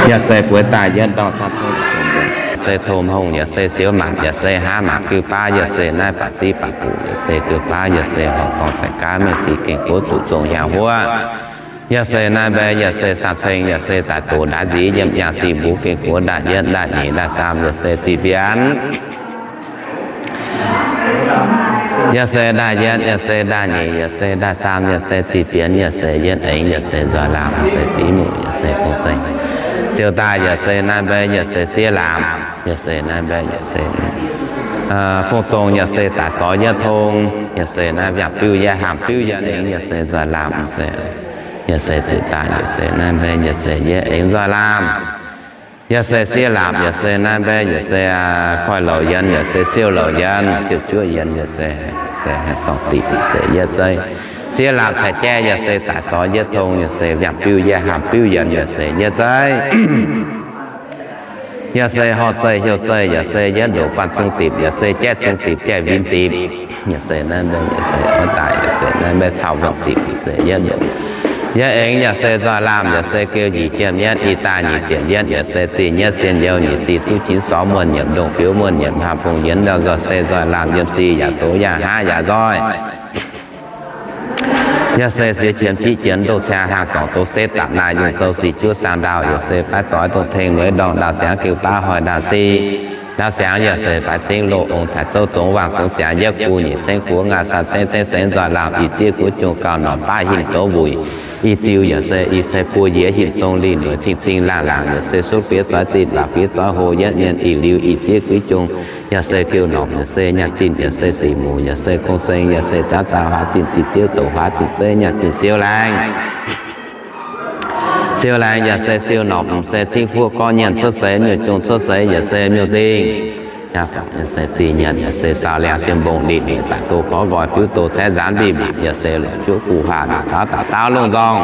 Yaac se bueix daaih yietv ndorm, yaac se tong hongh, yaac se siouv maanc, yaac se haav maanc gui baav, yaac se naaiv baac ziv baac buc, yaac se gui baav, yaac se horpc zorng cai gaav mengh sic gengh gox zuqc zong hiaangx huov. Yaac se naaiv mbaeqv, yaac se saah ceng, yaac se daaih doqc ndaaiv nziv yiem yangh sic mbuo gengh gox ndaaih yietv, ndaaih nyeic, ndaaih saam, yaac se ziqc bienx. Yaac se ndaaih yietv, yaac se ndaaih nyeic, yaac se ndaaih saam, yaac se ziqc bienx, yaac se yietv aengx, yaac se nzoih laamc, yaac se siqv muc, yaac se kong seng. Ziouc daaih yaac se naaiv mbaeqv, yaac se siev laamc, yaac se naaiv mbaeqv, yaac se fong zong, yaac se daaih sorx yietv tong, yaac se naaiv mbiaangc biuv yietv haamh biuv yietv aengx, yaac se nzoih laamc, yaac se ziouc daaih yaac se naaiv mbaeqv, yaac se yietv aengx nzoih laamc. Yaac se siev laamc, yaac se naaiv mbaeqv, yaac se koiv louc yienx, yaac se siou louc yienx, siou juov yienx, yaac se, se haih zorngc dipc, yaac se yietv zeiv. Siev laamc caic jaiv, yaac se daaih sorx yietv tong, yaac se mbiaangc biuv yietv haamh biuv yienx, yaac se yietv zeiv. Yaac se horh zeiv hiuv zeiv, yaac se yietv ndoqc guanh cung dipc, yaac se jaiv cung dipc, jaiv win dipc. Yaac se naaiv mbaeqv, yaac se oix daaih, yaac se naaiv mbaeqv cau wuonh dipc, yaac se yietv ndoqc. Yietv aengx, yaac se nzoih laamh, yaac se geu njiec jiem yietv, ih daaih nyic ziepc yietv, yaac se zih nyietv sien youz nyic sic duqv jinx sorv muonh nyiemc ndongh biouv muonh nyiemc haamh fungx yienx ndau nzoih se nzoih laamh yiem sic yaac doz yaac haav yaac nzoih. Yaac se siex qiemx qiex jienx ndoh ciangv haangh zorngc doz setv dapc naaic yungh zouv sic juov saang ndaauh, yaac se baav zoix dongh tengx mueiz ndorngh ndaauh siangx geu baav hoic ndaauh sic. Ndaauh siangx yaac se baaix cingv loz ong taaix zouv zongx waangc zongx ziangx yietv gu nyic cengv guoqv ngaah saah cengv cengv seix nzoih laamh ih zieqv guoqv jungh gauh norqc baav hinc doz wuic. Ih ziuh yaac se ih se buo yiez hinc zong lih noic cing cing laangh laangc, yaac se suqv fiev zoix zinh waac fiev zoix hlo yietv mienh ih liuz ih zieqv guoqv jungh. Yaac se geu norqc, yaac se nyaanh zinh, yaac se sic muc, yaac se kong seng, yaac se zaanv zaanv huaax zinh, zinh ziouv douc huaax zinh zeiv, nyaanh zinh siou laengz. Siou laengz yaac se siou norqc, m'seix cingv fuqv gorngv nyienz cuotv seix, nyuoz jungh cuotv seix, yaac se nyuoz dingh. Yaac se zinh nyienz, yaac se saau liangx siem mbong ninh ninh daaih doz gorx nqoi fiuv doz caeqv nzaanx mbiv mbic, yaac se lorz juoqv guv huaah mingh caux daaih daauv lungh nzorng.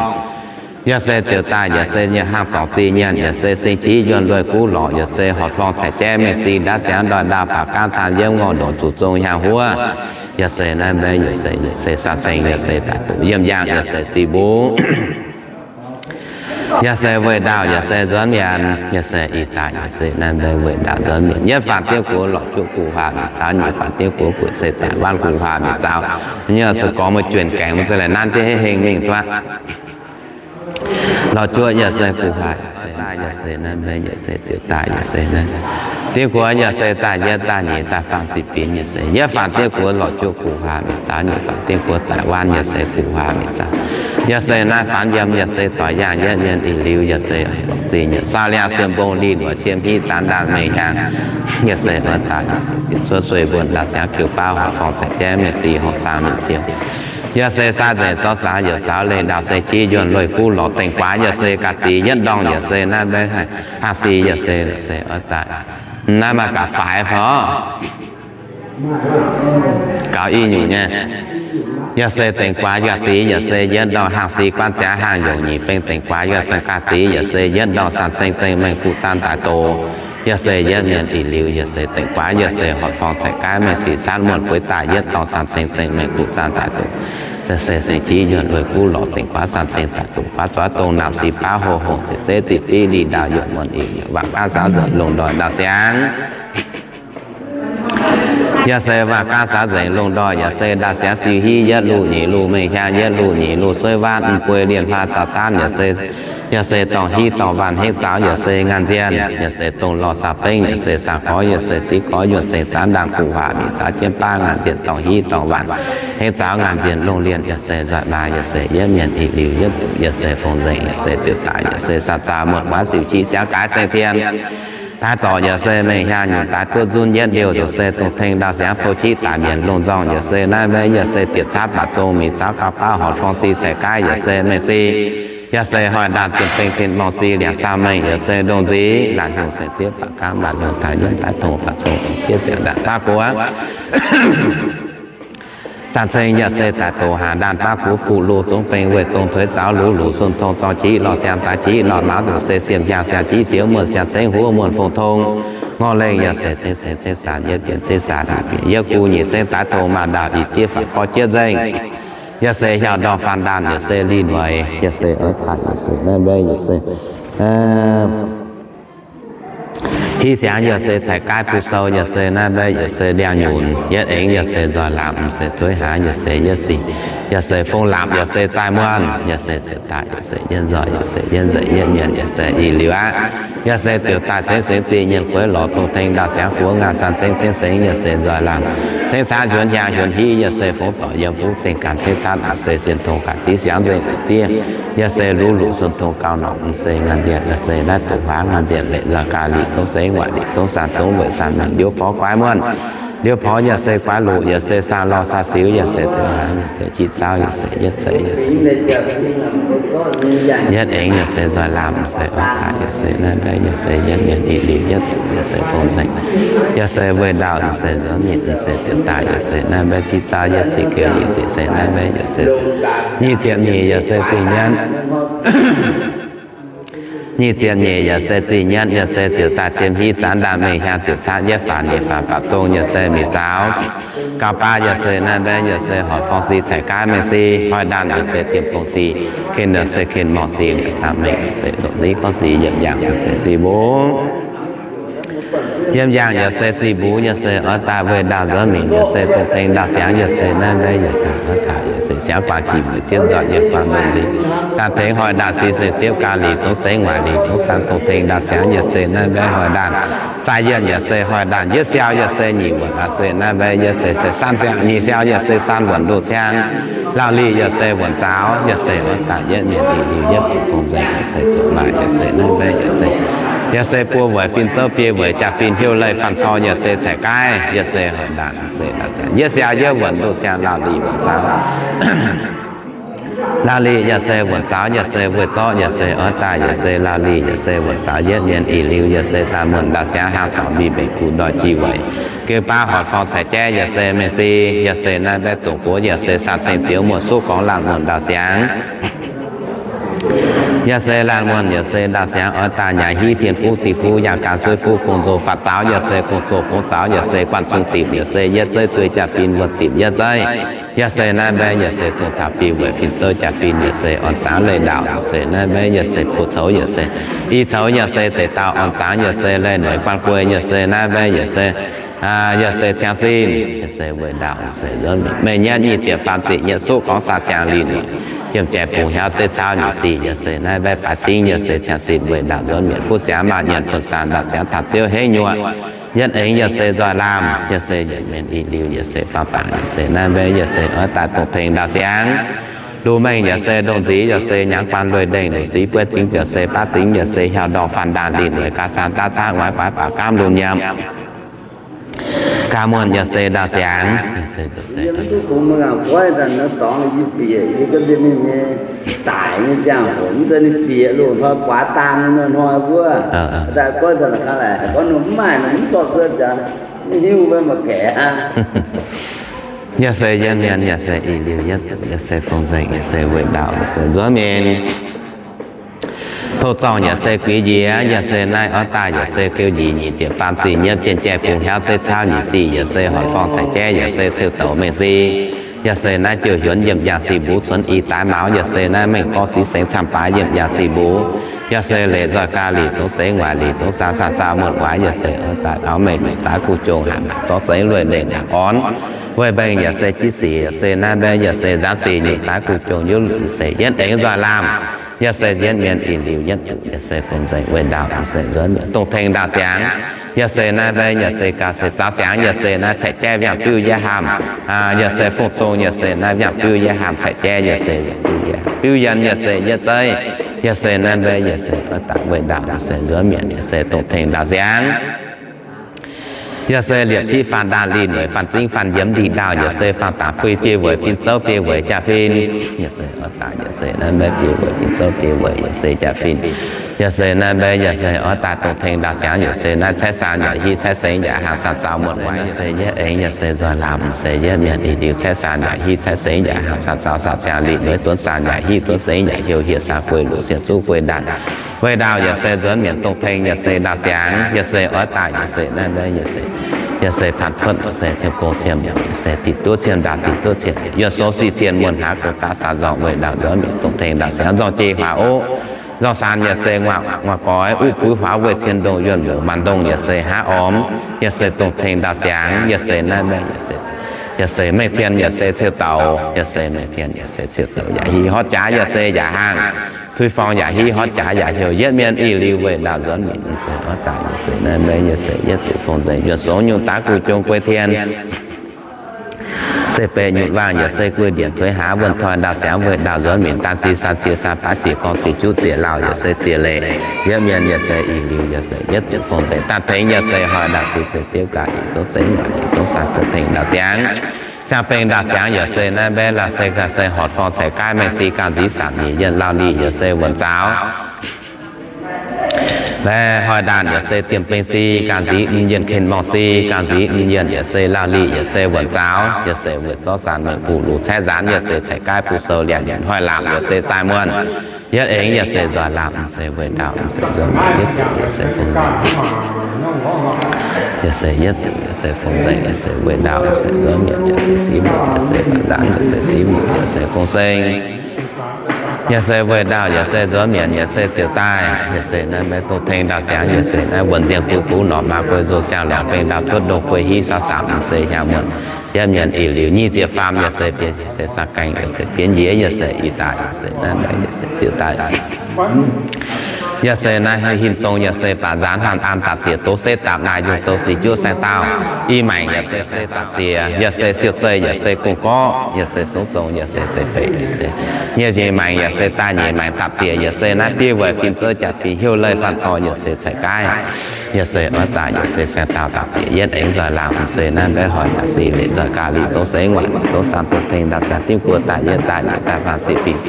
Yaac se ziouc daaih, yaac se nyei haangh zorngc zinh nyienz, yaac se sing qiex yuonh lueiz guv lorqc, yaac se horpc hlorngh caic jaiv mengh sic ndaauv siangx ndoih ndaauh baac gaanv taan yiemv ngorh ndongc zuqc zong hiaangx huov. Yaac se naaiv mbaeqv, yaac se, yaac se saah ceng, yaac se daaih doqc yiem yaangh, yaac se sic mbuv. Yaac se weih ndaauh, yaac se nzuonx mienh, yaac se ih daaih, yaac se naaiv mbaeqv weih ndaauh nzuonx mienh. Yietv faanh diuv guoqv lorz juoqv guv huaah mingh zaaux, nyic faanh diuv guoqv buoqc se daic waanv guv huaah mingh zaaux. Nyic se gorngv maiv juonh gaengh maiv zeiz laih nanv jienv hengh mingh duqv. Lorz juoqv yaac se guv huaah, yaac se naaiv mbaeqv, yaac se ziouc daaih, yaac se naaiv diuv guoqv yaac se daaih yietv daaih nyeic daaih faanh ziqc binc, yaac se yietv faanh diuv guoqv lorz juoqv guv huaah mingh zaaux, nyic faanh diuv guoqv daic waanv, yaac se guv huaah mingh zaaux. Yaac se naaiv faanx yiem, yaac se doix yaangh yietv mienh ih liuz, yaac se zinh nyienz saau liangx siem mbong lih noic cie hmiv zaanx ndaangh mengh hnyangx. Yaac se oix daaih, yaac se cuotv sueih mbuonx ndaauh siangx kiu baav horpc hlorngh caic jaiv mengh sic horngh saang mingh siou. Yaac se saah nzengc zorqv saaux yaac saaux leih ndaauh se qiex yuonh lueiz guv lorqc dengh guaax, yaac se ga'zic yietv ndorngh, yaac se naaiv mbaeqv haih haangh sic, yaac se, yaac se oix daaih naaiv maaih ga'faix fai Gaux i nyungc nyei. Yaac se dengc guaax yaac zic, yaac se yietv ndorm hangh si guanv ziangx hangh yongc nyic beng dengc guaax yaac se gaax zic, yaac se yietv ndorm san ceng zengv mengh guv zaanv daaih doz. Yaac se yietv mienh ih liuz, yaac se dengc guaax, yaac se hoic forng caiv gaaiv mengh sic caatv muonh bueix daaih yietv dorng san ceng zengv mengh guv zaanv daaih doz. Se se seng jiv yuonh weih guv lorz dengc guaax san ceng daaih doz, guaav zuov dongh naamh sic baav hoh hongh ziec zeiv zic div li ndau yuoqc muonh ih yaac waangc gaanv saax nzuonc lungh ndorm ndau siangx. Yaac se waangc gaanv saax nzengc lungh ndorm, yaac se ndau siangx siu hiv yietv luh nyic luh mengh hiaang yietv luh nyic luh sueiv waanv m'buo lienh hlaax zaux zaanv, yaac se, yaac se dorngh hiv dorngh waanc hengv zaux, yaac se ngaanh nzienh, yaac se dongh lorh saah bengv, yaac se saah gorx, yaac se siqv gorx yuonh zengc zaanv ndaangc guv waac mingh zaux jienv baav ngaanh nzienh dorngh hiv dorngh waanc hengv zaux ngaanh nzienh longh lienh, yaac se nzoih maa, yaac se yietv mienh ih liuz yietv duqv, yaac se fongc nzengc, yaac se ziouc daaih, yaac se saah zaah muonh guaav siu qiex siangx gaaix saeng tien daaih zorc, yaac se mengh hiaang nyungc daaih duqv nzunv yietv liouh, yaac se dongh tengx ndau siangx tou qiex daaih mienh longh nzorng, yaac se naaiv mbaeqv, yaac se diec caatv baac zong mingh zaux gauh baav horc forng si caiv gaaiv, yaac se mengh si, yaax se hoic ndaanh dienh bengh tin morng si liangx saah mengh, yaac se ndongh nziv laanh hnyungc saeng zieqv baac gaamv laanh hnyungc taaih nyiemv daaih tongx baac zong zieqv siangx ndaanh baav guoqv. Zanc ceng yaac se daaih doqc haac ndaanh baav guoqv buqv loz zungv bengh weih zong tuix zaux luv luc sun tong zorng jiv lorh siang daaih jiv lorh maauv nduqc se siem hiaang siang jiv siouv muonh siang cengv huov muonh fong tong ngorc lengh yaac se ceng seng ceng saanc yietv bienh ceng saanc bienh yietv guv nyic ceng daaih tongx maanc ndaauh ih zieqv faatv gorx jietv nzengh. Yaac se hiaauc ndorngh faanx ndaanh yaac se linh mueiz yaac se oix daaih yaac se naaiv mbaeqv yaac se hiv siangx yaac se caiv gaaiv buv sou yaac se naaiv mbaeqv yaac se ndiangx-nyunc yietv aengx yaac se nzoih laamc m'seix tuix hlaax yaac se yietv sic yaac se fong laapc yaac se zaih muonh yaac se ziouc daaih yaac se yietv nzoih yaac se yietv nzeic yietv mienh yaac se ih liuz aqv. Yaac se ziouc daaih cengx sengx zingh nyienh gueix lorz dongh tengx ndaauh siangx guoqv ngaanc san cengx cengx sengx yaac se nzoih laamc cengx caatv hiuonx hiaang hiuonx hiv yaac se fongx doic yiem fuqv dengh ganh cengx caatv aac se sien tong ganh zieqv siangx nzengc zieqv yaac se luv luc sun tong gauh norqc m'seix ngaanc nzienh yaac se naaiv dongh huaav ngaanc nzienh leqc nzoih gaax lic zungv sengx waaic lic zungv saan zungv weic saan mengh ndiouv porv guaiv muonh ndiouv porv yaac se guaiv loc yaac se saan lorh saan siux yaac se tengx hlaax yaac se jiv zauv yaac se yietv zeiv yaac se yietv aengx yaac se nzoih laamc m'seix oix daaih yaac se naaiv mbaeqv yaac se yietv mienh ih liuz yietv duqv yaac se fongx nzengc yaac se weih ndaauh m'seix nzuonx mienh m'seix ziepc daaih yaac se naaiv mbaeqv jiv zauv yietv ziqc geux nyic ziepc se naaiv mbaeqv yaac se nyic ziepc nyeic yaac se zingh nyienv nyic ziepc nyeic yaac se zingh nyienv yaac se ziouc daaih ciem hiv zaanv ndaanh mengh hiaang diuc caatv yietv faanx nyeic faanx baac zong yaac se mingh zaux gauh baav yaac se naaiv mbaeqv yaac se hoic forng si caiv gaaiv mengh si hoic ndaanh yaac se dien bung si ken yaac se ken morngh si liuz saah mengh yaac se ndoqc nziv gorngv si yiem yaangh yaac se si mbungv yiem yaangh yaac se si mbungv yaac se oix daaih weih ndaauh nzuonx mingh yaac se dongh tengx ndaauh siangx yaac se naaiv mbaeqv yaac se oix daaih yaac se siangx guaax jiex mueic zieqv nzoih yiem guaax ndoqc nziv daaih tengx hoic ndaanh si seng zieqv gaax lic zungv sengx waaic lic zungv saan dongh tengx ndaauh siangx yaac se naaiv mbaeqv hoic ndaanh zaaih yienh yaac se hoic ndaanh yietv siau yaac se nyic wuonc aac se naaiv mbaeqv yaac se se saan siau nyic siau yaac se saan wuonc ndoh ciang lauh lic yaac se wuonc zaux yaac se oix daaih yietv mienh ih liuz yietv duqv fongx nzengc yaac se zuqc maaih yaac se naaiv mbaeqv yaac se yaac se buo weic fin zouv biei weic jaa-fin hnyouv leih faanh cor yaac se caiv gaaiv yaac se hoic ndaanh se yietv siau yietv wuonc ndoh ciang lauh lic wuonc zaux lauh lic yaac se wuonc zaux yaac se weih zorqv yaac se oix daaih yaac se lauh lic yaac se wuonc zaux yietv mienh ih liuz yaac se daaih muonh ndau siangx haang corc mbic mbenc guv ndoih jih weic geu baav horc forng caiv jaiv yaac se mengh si yaac se naaiv mbaeqv zongc gox yaac se saan ceng zioux muonh suqv gorngv laanh muonh ndau siangx yaac se laanh muonh yaac se ndau siangx oix daaih nyaai hiv pien fuqv diuh fuqv yaangh gan suiv fuqv gong-zoh faatv zaux yaac se gong-zoh fongx zaux yaac se guanh cung dimc yaac se yietv zeiv zueih jaa-fin wuonh dimc yietv zeiv yaac se naaiv mbaeqv yaac se dongh taux biei weic fin zouv jaa-fin yaac se orn zaangv leih ndaauh se naaiv mbaeqv yaac se buo coux yaac se i coux yaac se deix dauh orn zaangv yaac se leih noic guanh guei yaac se naaiv mbaeqv yaac se yaac se ciangv sin yaac se weih ndaauh se nzuonx mingh meih nyienv nyic ziepc faam ziepc nyei suqv gorngv saah ciangv linh jiem jaiv bungx hiaauv zeiv cauv nyeic sic yaac se naaiv mbaeqv baaix cingv yaac se ciangv sin weih ndaauh nzuonx mienh fuqv siangx maaih nyienx bun saan ndaauh siangx taux ziouv hengv nyuoqc yietv aengx yaac se nzoih laamh yaac se yietc mienh ih liuz yaac se faam bangc yaac se naaiv mbaeqv yaac se oix daaih dongh tengx ndaauh siangx Lu mengh yaac se ndongh nziv yaac se nyangx guanh lueiz ndengh, luc sic bueiv zingx yaac se baav zingx yaac se hiaauc ndorngh faanh ndaanh linh weic gaax saan daav caangv waaiv guaax baac gaamv lungh nyiemc. Gaax muonh yaac se ndaauh siangx. Daic nyei ziangh hoc mv zeiz ninh bieqc loz-hnoi guaax dang nor hnoi wuov. Daaih goiv daaih la'kangv laaic, gorngv ninh mv maaih, ninh mv zorqv cuotv nzangc. Hiuv mbuo mangc gaeqv. Yaac se yietv mienh, yaac se ih liuz yietv, yaac se fong nzengc, yaac se weic ndaauv, yaac se nzuonx mienh. Tov zorngh yaac se guix njiec, yaac se naaiv oix daaih yaac se geu njiec nyic ziepc faam ziqc nyiemv jien jai bungx hiauv zeiv cauv nyic sic, yaac se horc forng caic jaiv, yaac se ciuv douc mengh si, yaac se naaiv jiouh hiuonv yiem yangh sic mbuv cuonx i daaix maux, yaac se naaiv mengh gorngv sic sengx camv baaix yiem yangh sic mbuv, yaac se leiz nzoih ga'lih zongx seix waaic lih zongx saan saan zaau muonh waaic, yaac se oix daaih taux mengh mengh daaix kuh jong hanc zorc zengx lueic lengh naanc orn. Weic mbengh yaac se jiv sic, yaac se naaiv mbaeqv, yaac se nzaanx sic nyutc daaix kuh jong yuv se yietv aengx nzoih laamh. Yaac se yietv mienh ih liuz yietv duqv, yaac se fong nzengc weic ndaauv, yaac se nzuonx mienh dongh tengx ndaauv siangx. Yaac se naaiv mbaeqv, yaac se gauh se zaux siangx, yaac se naaiv caic jaiv viangh biuv yietv haamh. Yaac se fungc zong, yaac se naaiv viangh biuv yietv haamh caic jaiv, yaac se viangh biuv yietv haamh biuv yienh, yaac se yietv zeiv. Yaac se naaiv mbaeqv, yaac se oix daaih weic ndaauv, yaac se nzuonx mienh, yaac se dongh tengx ndaauv siangx. Yaac se liepc civ faanh ndaanh lih noic faanh zingv faanh yiemx ndih ndaauh, yaac se faanh dangx puix biei weic fin zouv biei weic jaa-fin. Yaac se oix daaih yaac se naaiv mbaeqv biei weic fin zouv biei weic yaac se jaa-fin. Yaac se naaiv mbaeqv yaac se oix daaih dongh tengx ndaauv siangx, yaac se naaiv caeqv saan yaac hiv caeqv sengx yaac haangh saan zaaux muonh waaic, yaac se yietv aengx yaac se nzoih laamh, se yietv mienh ih liuz caeqv saan yaac hiv caeqv sengx yaac haangh saan zaaux saan siangx lih noic duonv saan yaac hiv duonv sengx yaac heuc hieh saan guei luc sienh zuqv guei ndaanh. Weic ndaauv yaac se nzuonx mienh dongh tengx yaac se ndaauv siangx, yaac se oix daaih yaac se naaiv mbaeqv yaac se, yaac se paanx cuotv yaac se ciem gong ciem, yaac se diqc duqv ciem ndaauv diqc duqv ciem, yuonh sou sic zienh muonh hnaangx gong daav saan nzorngh weic ndaauv nzuonx mienh dongh tengx ndaauv siangx nzorng jiex huaax oqv. Nzorng saan yaac se nguaaic goix uv buiv huaax weih cien ndongh yuonh longc maanc ndongh yaac se hnangv ormx, yaac se dongh tengx ndaauv siangx, yaac se naaiv mbaeqv yaac se, yaac se mengh tien yaac se ciuv douc, yaac se mengh tien yaac se ciuv douc yaac hiv horv jaax yaac se yaac haangh, tuix forng yaac hiv horv jaax yaac heuc yietv mienh ih liuz weic ndaauv nzuonx mienh se oix daaih yaac se naaiv mbaeqv yaac se yietv duqv fong nzengc yuonh sou nyungc daav guv jong guei tien. Zeiv beiv nyutc waangh yaac se guei ndienc tuix haav wuonh toi ndaauv siangx weic ndaauv nzuonx mienh daan sic saan cie saan baaix ziec gorngv ziec juqv ziec lauh yaac se ziec leic. Yietv mienh yaac se ih liuz yaac se yietv duqv fong nzengc daaih tengx yaac se hoic ndaauv sic se ziouv gaax yietc zouv seix ngaanc yietc zouv saan dongh tengx ndaauv siangx. Ziangh bengh ndaauv siangx yaac se naaiv mbaeqv laac se gaax se horc forng caiv gaaiv mengh si ganh nziv samc nyeic yienh lauh lic yaac se wuonc zaaux. Mbaeqv hoic ndaanh yaac se diemh bengh si ganh nziv m'yienh ken morngh si ganh nziv m'yienh yaac se lauh lic yaac se wuonc zaaux yaac se weic zorqv saan mengh buc luc caeqv nzaanx yaac se caiv gaaiv buc sou liangx nyanc hoic laamc yaac se zaih muonh. Yietv aengx yaac se nzoih laamh se weic ndaauv se nzuonx mienh yietv duqv yaac se fong nzengc. Yaac se yietv duqv yaac se fong nzengc yaac se weic ndaauv se nzuonx mienh yaac se siv muoc yaac se baac nzaanx yaac se siv muoc yaac se fong seng. Yaac se weic ndaauv yaac se nzuonx mienh yaac se ziouc daaih yaac se naaiv mbaeqv dongh tengx ndaauv siangx yaac se naaiv wuonc nziang guv bux norqc maa guei nzou siang lorngc bengh ndaauv cuotv ndongh guei hiv saau samx se hnyangx muonh. Yietv mienh ih liuz nyic ziepc faam yaac se bienx se saang gaengh yaac se bienx njiec yaac se ih daaih yaac se naaiv mbaeqv yaac se ziouc daaih. Yaac se naaiv hinh zong yaac se baac nzaanx hnangv an dapc ziec doz setv dapc naaic yungh zoux sic juov saeng daauh. I maengc yaac se se dapc ziec, yaac se siou zeih, yaac se gong gorqv, yaac se sungv zong, yaac se zeiv feix, yaac se nyei nyei maengc, yaac se daaih nyeic maengc dapc ziec, yaac se naaiv biei weic fin zouv jaax fingx heuc leih fanh cor, yaac se caiv gaaiv, yaac se oix daaih, yaac se saeng daauh dapc ziec, yietv aengx nzoih laangh, se naaiv mbaeqv hoic naaic sic leic nzoih gaax lic zouv seix waaic zouv saan dongh tengx ndaauv siangx dimv guoqv daaih yietv daaih nyeic daaih faanh ziqc fingx.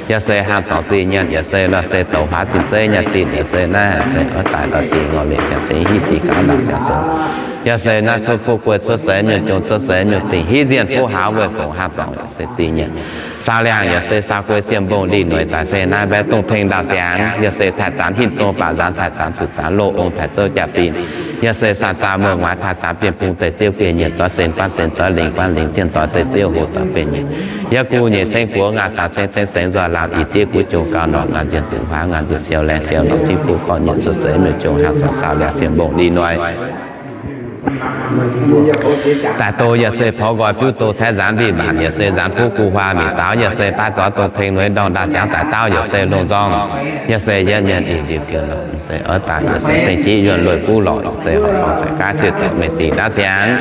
Yaac se haanh zorngx zinh nyanc, yaac se lorh se douc huaav zinh zeiv nyanc zinh, yaac se naaiv se oix daaih lorh sic ngorc leic ziangx cingx hiv sic gaax ndaauv ziangx sou. Yaac se naaiv cuotv fuqv guei cuotv seix nyungc jong cuotv seix nyungc dingc hiv nzienh fuqv hauz weih fongc haanh zorngx yaac se zinh nyanc. Saau liangh yaac se saau guei siem mbong lih noic daaih se naaiv mbaeqv dongh tengx ndaauv siangx, yaac se taaih zanx hinc zong baac nzaanx taaih zanx zuqc zanx loz ong taaih zouv jaa-fin. Yaac se saan zaah muonh waaic taaih zanx bienh bung deix ziouv bienh nyienc zoix sen guanv sen zoix lingc guanv lingc zienh zoix deix ziouv hoc doic bienh nyienc. Yaac guv nyeic ceng guoqv ngaanh caux ceng ceng sengx nzoih laamh ih zieqv guv jong gauh norqc ngaanh nzienh dingc huaav ngaanh nzienh siou laengz siou norqc zipv guv gorqv nyienc cuotv seix mienh jong haang zorngx saau liangh siem mbong lih noic. Daaih doz yaac se porv nqoi fiuv doz caeqv nzaanx mbiv mbaanc yaac se nzaanx fuqv guv huaax mic zaaux yaac se baav zaux dongh tengx nueiz ndorngh ndaauv siangx daaih daauv yaac se longh nzorng. Yaac se yietv mienh ih liuz gengh lorqc se oix daaih yaac se seng jiv yuonh lueic guv lorqc yaac se horc dorngx caiv gaaiv ciuv douc mengh sic ndaauv siangx.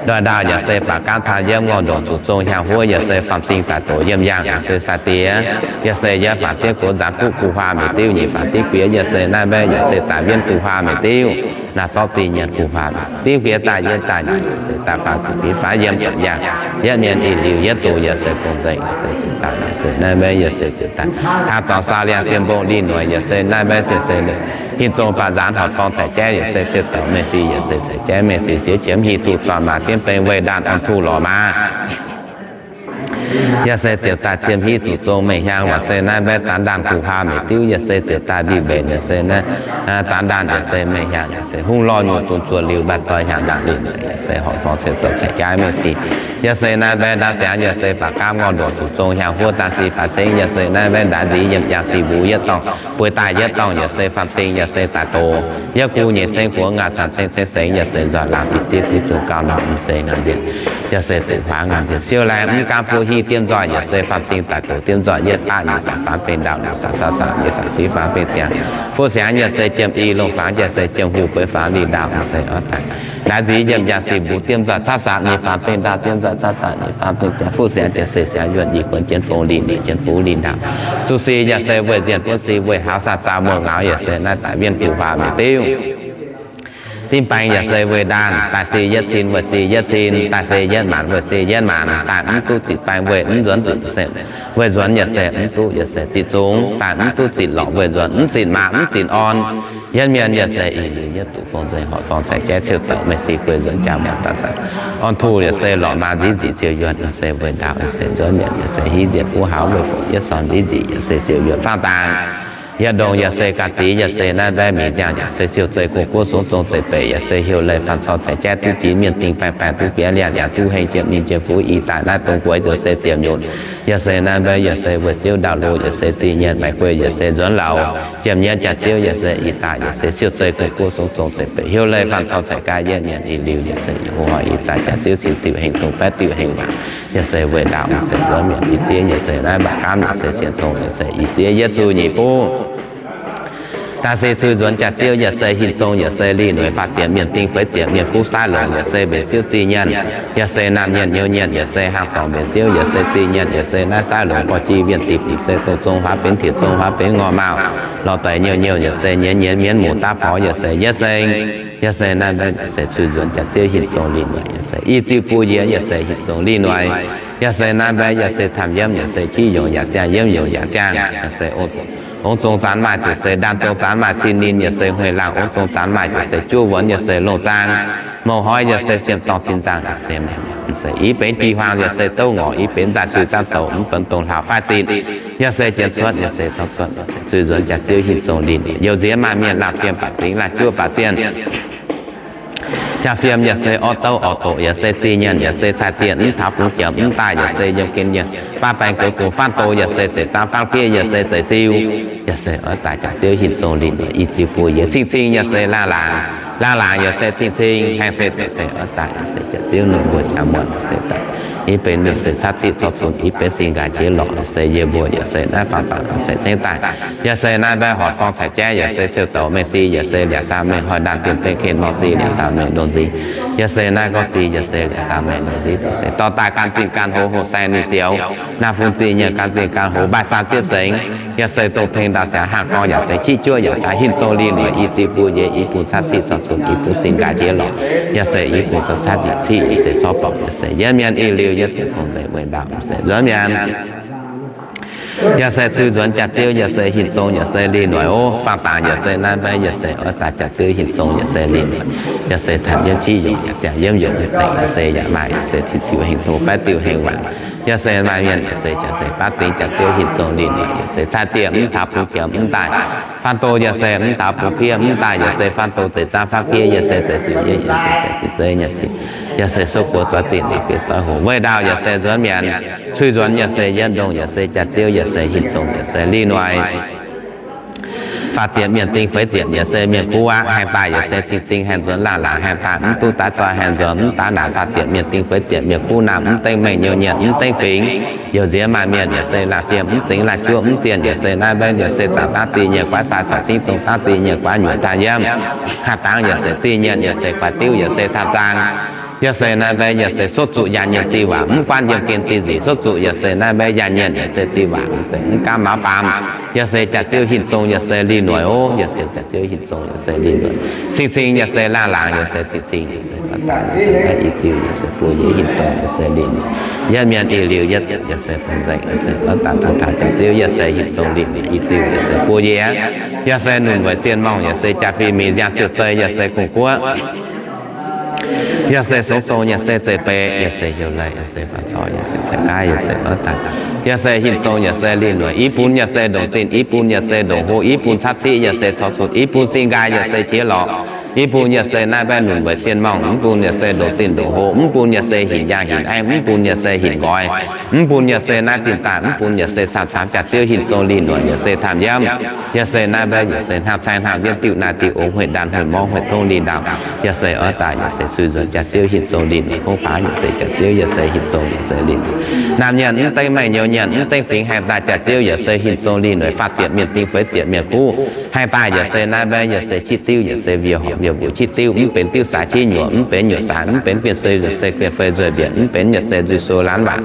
Ndoih ndaauh yaac se baac gaamv taaih yiem, ngorc ndongc zuqc zong hiaang huov yaac se faam-sing daic doqc yiem yaangh yaac se sai-diex. Yaac se yiem faatv diuv gox nzaanx fuqv gu'hua meic diuv, nyic faatv diuv guiex yaac se naaiv mbaeqv yaac se daaih wienv gu'hua meic diuv. Naaiv zorqv zingh nyienz gu'hua meic diuv guiex daaih yietv daaih nyanc yaac se daaih faang ziqc biv faanv yiem daaih yaangh. Yietv mienh ih liuz yietv doz yaac se fong nzengc yaac se zuqc daaih yaac se naaiv mbaeqv yaac se zuqc daaih. Hnangv zorngx saau liangh siem mbong lih noic yaac se naaiv mbaeqv se se ninh Hin zong baac nzaanx horc forng caic jaiv yaac se ciouv douc mengh si yaac se caic jaiv mengh si siev qiemx hi duqv zuqc maac diemv beng weih ndaanh orn tuh lorqc maaz. Yaac se ziouc daaih ciem hiv zuqc zong mengh hiaang waac se naaiv mbaeqv zanc ndaanh gu'hua meic diuv yaac se ziouc daaih mbic mbenc yaac se naaiv zanc ndaanh yaac se mengh hiaang yaac se hungh lorh nyungc dunx zuoqc liuz mbaih zoi hiaangx ndaangc liuz yaac se horc forng ciouv douc caic jaiv mengh si. Yaac se naaiv mbaeqv ndaauv ziangx yaac se baac gaamv ngorc ndongc zuqc zong hiaang huov daan si faatv ceng yaac se naaiv mbaeqv ndaix nziv yiem yaangh si mbuo yietv dorngh bueix daaih yietv dorngh yaac se faam-sing yaac se daaih doz. Yaac guv nyei ceng buoz ngaanc cang ceng ceng sengx yaac se nzoih laangh bic zieqv kuv zungh gauh norm mv se ngaanc nzieqc. Yaac se duqv huaav ngaanc nzieqc siou laengz mv gaamv fuqv hiv diemv nzoih yaac se faam-sing daaih doz diemv nzoih yietv baqv nyei saangc faanv beng ndaauh longc saangc saauv saangc nyei saangc siv faanv beng ziangx. Fuqv siangx yaac se jiem i longc fangx yaac se jiem huv bueix faanv lih ndaauh mv se oix daaih. Ndaix nziv yiem yaangh si mbuo diemv nzoih cav saangc nyei faanv beng ndaauh diemv nzoih cav saangc nyei faanv beng ziangx. Fuqv siangx yaac se siangx yuonh i kuonx jienv fong lih mbic jienv fuqv lih ndaauh. Zuqc si yaac se weih nzienh buonv si weih hauz saah zaauh muoz-ngauz yaac se naaiv daaih wienv gu'hua meic diuv. Div baeng yaac se weih ndaanh daaih si yietv cin weih si yietv cin daaih se yietv maanc weih se yietv maanc daaih mv duqv zitc baeng weih mv nzuonx zitc se weih nzuonx yaac se mv duqv yaac se zitc zungx daaih mv duqv zitc lorqc weih nzuonx mv zitc maac mv zitc orn. Yietv mienh yaac se ih liuz yietv duqv fong nzengc horc forng caic jaiv ciouv douc mengh si guei nzuonx jaa muonc daaih zanc. Orn tuh yaac se lorqc maaz nziv nzic ziouc yuonh yaac se weih ndaauh yaac se nzuonx mienh yaac se hiv nzienh fuqv hauz weih fongc yietv sorn nziv nzic yaac se ziouc yuonh faang dangx. Yietv ndongc yaac se ga'zix yaac se naaiv mbaeqv mingh nziangh yaac se siou zei gong guoqv sungx zong zeiv beic yaac se hiuv leiz faanh corng caic jaiv duqv jiex mienh ding baeng baeng duqv biaav liangh yaac duqv heng jiem ninh jiem fuqv i daaih naaiv dongh gueix zoux se ziepc nyutc. Yaac se naaiv mbaeqv yaac se weih ziouv ndaauv loz yaac se zingh nyienz maaic guei yaac se nzuonx lauz. Jiem nyienz jaax ziouv yaac se i daaih yaac se siou zei gong guoqv sungx zong zeiv beic hiuv leiz faanh corng caic jaiv yietv mienh i liuz yaac se yiem hoic i daaih jaax ziouv cin diuc heng dongh baeqv diuc heng waac. Yaac se weih ndaauh mv se nzuonx mienh i zieqv yaac se naaiv mbac gaamv yaac se sienx tongx yaac se i zieqv yietv zuqc nyic buv. Daaih se cui nzuonx jaax ziouv yaac se hinc zong yaac se lih noic faah ziepc mienh ding feix ziepc mienh kuv saav longc yaac se mbenc siouv zingh nyienz. Yaac se naamh nyienz nyouz nyienz yaac se haang zorngc mbenc siouv yaac se zingh nyienz yaac se naaiv saav longc gorx jiv wienh dipc mv se dongh zong huaav benx tiec zong huaav benx ngorc maauh. Lorz daic nyouz nyouz yaac se nyienz nyienz mienv muoz daav porx yaac se yietv seng. Yaac se naaiv mbaeqv yaac se cui nzuonx jaax ziouv hinc zong lih noic yaac se i ziuh buo yie yaac se hinc zong lih noic. Yaac se naaiv mbaeqv yaac se taamh yiemv yaac se qiex yongc yaac ziangh yiemv yongc yaac ziangh yaac se ong zong zanx maaih ziouc se ndaanh zong zanx maaih cin ninh yaac se hueih laangh ong zong zanx maaih ziouc se juov wuonx yaac se longh zaang. Mouc hnoi yaac se siem dorngh cin nzangh yaac se mv se i benx jih huaang yaac se douv ngorc i benx nzaaih sui zaamv zoux mv benx dongh hlauv faix zitc. Yaac se jienv cuotv yaac se dorh cuotv yaac se cui nzuonx jaax ziouv hinc zong lih youh nziex maaih mienh laanh fiem baac zingx laanh juov baac zienh. Jaa-fiem yaac se orv douv orv doqc yaac se zingh nyienz yaac se cai zienh mv taux bungx jomc mv daaih yaac se yiem gen yienh baav baeng goux zungx faanv do yaac se zeic zaamv faanv fiev yaac se zeic siu. Yaac se oix daaih jaax ziouv hinc zong lih noic i ziuh buo yie cing-cing yaac se laangh laangc. Laangh laangc yaac se cing-cing haengh se zeic se oix daaih yaac se jaax ziouv nungh mbuo jaa muonc yaac se daaih. Yie benx mienh se cav ziqv corc cunx, yie benx sin nqaaix jiex lorqc yaac se yie mbuo yaac se naaiv faang dangx yaac se cengx daaih. Yaac se naaiv mbaeqv horc forng caic jaiv yaac se siou douc mengh si yaac se liac saau mengh hoic ndaanh dien dengh ken mor si liac saau mengh ndongh nzingx. Yaac se naaiv gorngv si yaac se liac saau mengh ndongh nzingx douc se dorh daaih gan zingh gan hoz hoqc saeng ninh zioux. Naaiv fun zingh nyienz gan zingh gan hoz mbaih saam ziepv sengx. Yaac se dongh tengx ndau ziangx haangh gorngv yaac se qiex juov yaac se hinc zong lih noic i ziuh buo yie i bung cav ziqv corc cunx i bung sin nqaaix jiex lorqc. Yaac se i bung cav ziqv ciqv yaac se corc borqc yaac se yietv mienh ih liuz yietv deix fong nzengc weih ndaauh se nzuonx mienh. Yaac se cui nzuonx jaax ziouv yaac se hinc zong yaac se lih noic ov. Faang dangx yaac se naaiv mbaeqv yaac se oix daaih jaax ziouv hinc zong yaac se lih noic. Yaac se taux yiemv qiex yongc yaac ziangh yiemv yongc yaac se yaac maaih yaac se cin diuc hengx hlo baeqv diuc hengx waac. Yaac se maaih mienh yaac se jaax se baav zingx jaax ziouv hinc zong lih noic yaac se cai zienh mv taux bungx jomc mv daaih. Faanv do yaac se mv taux bungx fiev mv daaih yaac se faanv do zeic zaamv faanv fiev yaac se zeic siu yaac se zeic zeiv nyanc cin. Yaac se suv buoz zoix zinh liuz fiev zoix hoc weih ndaauh yaac se nzuonx mienh. Cui nzuonx yaac se yietv ndongh yaac se jaax ziouv yaac se hinc zong yaac se lih noic. Faah ziepc mienh ding feix ziepc yaac se mienh kuv aqv haengh daaih yaac se cing-cing haengh nzuonx laangh laangc haengh daaih mv duqv daaih zoih haengh nzuonx mv daaih naaic faah ziepc mienh ding feix ziepc mienh kuv naamh mv dengv mengh nyouz nyienz mv dengv fingx. Youh nziex maaih mienh yaac se laanh fiem mv zingx laanh juov mv zienh yaac se naaiv mbaeqv yaac se zaangc dangv zingh nyienz guaav sai corc cingv zong dangv zingh nyienz guaav nyuoqc daaih yiem. Haah dangv yaac se zingh nyienz yaac se guaav diuv yaac se taux zaang. Yaac se naaiv mbaeqv yaac se suotv zuqc yaanc nyienc zinh waac, mv guaatv yiem gen zinh nziex, suotv zuqc yaac se naaiv mbaeqv yaanc nyienc yaac se zinh waac, se mv gaamv maaz baamz. Yaac se jaax ziouv hinc zong yaac se linh noic oc. Yaac se jaax ziouv hinc zong yaac se linh noic. Cing-cing yaac se laangh laangc, yaac se cing-cing yaac se faaux daaih, yaac se naaiv i ziuh yaac se buo yie hinc zong yaac se linh noic. Yietv mienh i liuz yietv yaac se fong nzengc, yaac se faaux daaih taux taux jaax ziouv yaac se hinc zong linh noic i ziuh yaac se buo yie. Yaac se nunc weic sienh morngh, yaac se jaa-fin mingh nziang siou zei, yaac se gong-guoqv. Yaac se songx zong, yaac se zeiv-beiv, yaac se heuc leiz, yaac se faaux corc, yaac se ceix gaav, yaac se faaux daaih. Yaac se hinc zong, yaac se linh noic. Yie bun yaac se ndongc zinh, yie bun yaac se ndongc hlo, yie bun caqv ciqv, yaac se corc cutc, yie bun sin nqaai, yaac se qiex lorqc. Yie bun yaac se naaiv mbaeqv nunc weic sienh morngh, mv bun yaac se ndongc zinh ndongc hlo, mv bun yaac se hinc yaangh hinc aengv, mv bun yaac se hinc nqoi, mv bun yaac se naaiv zinh daaih, mv bun yaac se camv-camv jaax ziouv hinc zong linh noic, yaac se camv-yiem. Yaac se naaiv mbaeqv yaac se hnangv caeng hnangv yiem diuh naaiv diuh ong, hueic ndaanh hueic morngv hueic tongv linh ndaauh. Yaac se oix daaih yaac se sui nzuonx jaax ziouv hinc zong linh noic, kongv baav yaac se jaax ziouv yaac se hinc zong yaac se linh noic. Naamh nyienc mv dengv, meih nyouz nyienc mv dengv fingx, haih daaih jaax ziouv yaac se hinc zong linh noic, faah ziepc mienh ding, feix ziepc mienh kuv, haih daaih yaac se naaiv mbaeqv yaac se qitv diuv, yaac se mbiec horc mbiec mbuoqc qitv diuv, mv benx diuv saaix qitv nyuoqc, mv benx nyuoqc saaix, mv benx bienh sui, yaac se guen fei nzueic mbienc, mv benx yaac se nzuih sou laanh waac,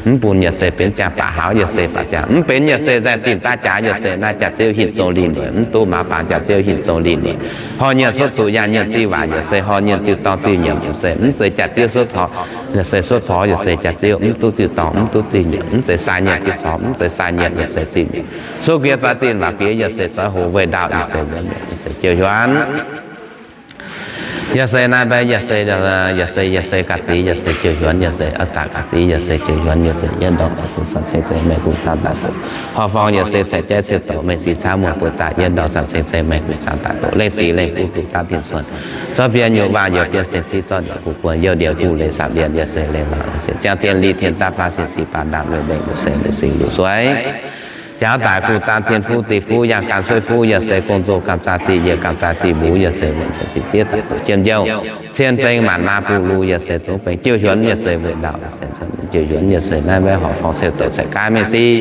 mv bun yaac se benx ziangh baac hauz, yaac se baac ziangh, mv benx yaac se nzaeng zinh daaih jaax, yaac se naaiv jaax ziouv hinc zong linh noic, mv duqv maaz baamz jaax ziouv hinc zong linh noic. Horh nyienc suotv zuqc yaanc nyienc zinh waac, yaac se horh nyienc ziuh dorngh ziuh nyiemc, yaac se mv zeiz jaax ziouv suotv corc, yaac se suotv corc, yaac se jaax ziouv mv duqv ziuh dorngh, mv duqv ziuh nyiemc, mv zeiz sai nyienc ziuh corc, mv zeiz sai nyienc yaac se ziuh nyiemc. Suotv guiex zoix zinh waac guiex, yaac se zoix hoc weic ndaauv, yaac se, yaac se jiouv hiuonv. Yaac se naaiv mbaeqv yaac se, yaac se, yaac se ga'zic, yaac se jiouv hiuonv, yaac se oix daaih ga'zic, yaac se jiouv hiuonv, yaac se yietv ndorm, yaac se san ceng zeiv maengx guv zaangv daaih doqc. Horh forng yaac se caiv jaiv ciouv doqc, mengh sic caauv muoz buoz daaih, yietv ndorm san ceng zeiv maengx guv zaangv daaih doqc. Lengh sic lengh guv duqv daav tin cuonx, zorqv bienx nyuoqc waac youc bienx seng civ, zorqv nyuoqc guv guon, youh ndiev guv leiz saapv mbienx, yaac se leiz waac, yaac se ziangh tien li tien daav baav sin sic baav ndaamv, lueic mbaengx luc seix luc sing luc sueiv. Jauv daic guv zaangv tien fuv dih fuv, yangh gan sueiv fuv, yaac se gong zoh gamh zaah sic, yietc gamh zaah sic mbuo, yaac se weic ziepc zieqv daaih doqc jiem njouh, cien beng maanc maa buv lu, yaac se zungv beng jiouv hiuonv, yaac se weic ndaauv, jiouv hiuonv, yaac se naaiv mbaeqv horh forng ciouv doqc caiv gaav mengh sic,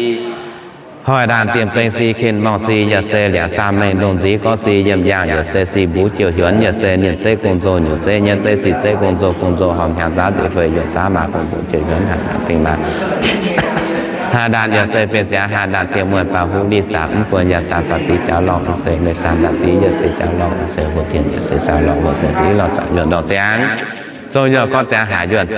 hoic ndaamv diemv beng sic, kin morngh sic, yaac se liangx saam mengh ndongh nziv gorngv sic, yiem yaangh yaac se sic mbuo jiouv hiuonv, yaac se ninh zeiv gong zoh nyungc zeiv nyienz zeiv sic zeiv gong zoh gong zoh horpc hnyangx zaauv nzueic fei yuonx zaauv maa gong zoh jiouv hiuonv haih ndaamv beng maa. Haih ndaamv yaac se beng ziangx haih ndaamv diemv muonh baac huv li sac mv buonc yaac sac baac ziv jaux lorngh se mengh sac ndaamv ziv yaac se jaux lorngh se mbuo tien yaac se sac lorngh mbuo se siv lorngh zaangc yuonh ndorngh ziangx. Zong yuonh gorngv ziangx haaix yuonh.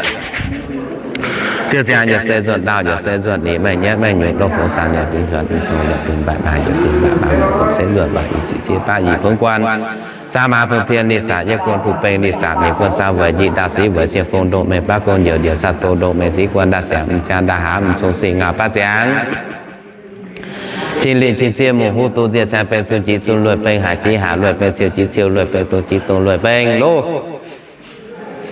Ziouc ziangx yaac se nzuonx ndaauh yaac se nzuonx nyic, mengh nyaiv mengh nyuoqc, lov fongx saang yaac dingx hiuonx, dingx tong yaac dingx mbaih maa, yaac dingx mbaih maa, mengh guonx se nzuonx mbaih i ziqc zieqv baav i kuonx guan. Zaangv maa bun tien li sac, yietv guon bun beng li sac, nyic guon saang weic njiec ndaauh siv weic sienh fong ndongh mengh baav guon youc ndiev sac zoh ndongh mengh siv guon ndaauh siangx m'jang ndaauh haaz m'zong sic ngau baav ziangx. Cin lingh cin zieqv mungh huv duqv nzieqc caeng beng cun jiex cun lueic beng haaix jiex haaix lueic beng ciou jiex ciou lueic beng dongh jiex dongh lueic beng loh.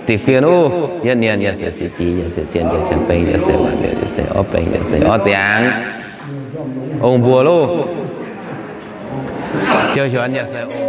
Dingc fien uv, yietv nien yaac se sic jiex yaac se cien yaac se beng yaac se waaic yaac se orv beng yaac se orv ziangx. Ong mbuo loh. Jiouv hiuonx yaac se ong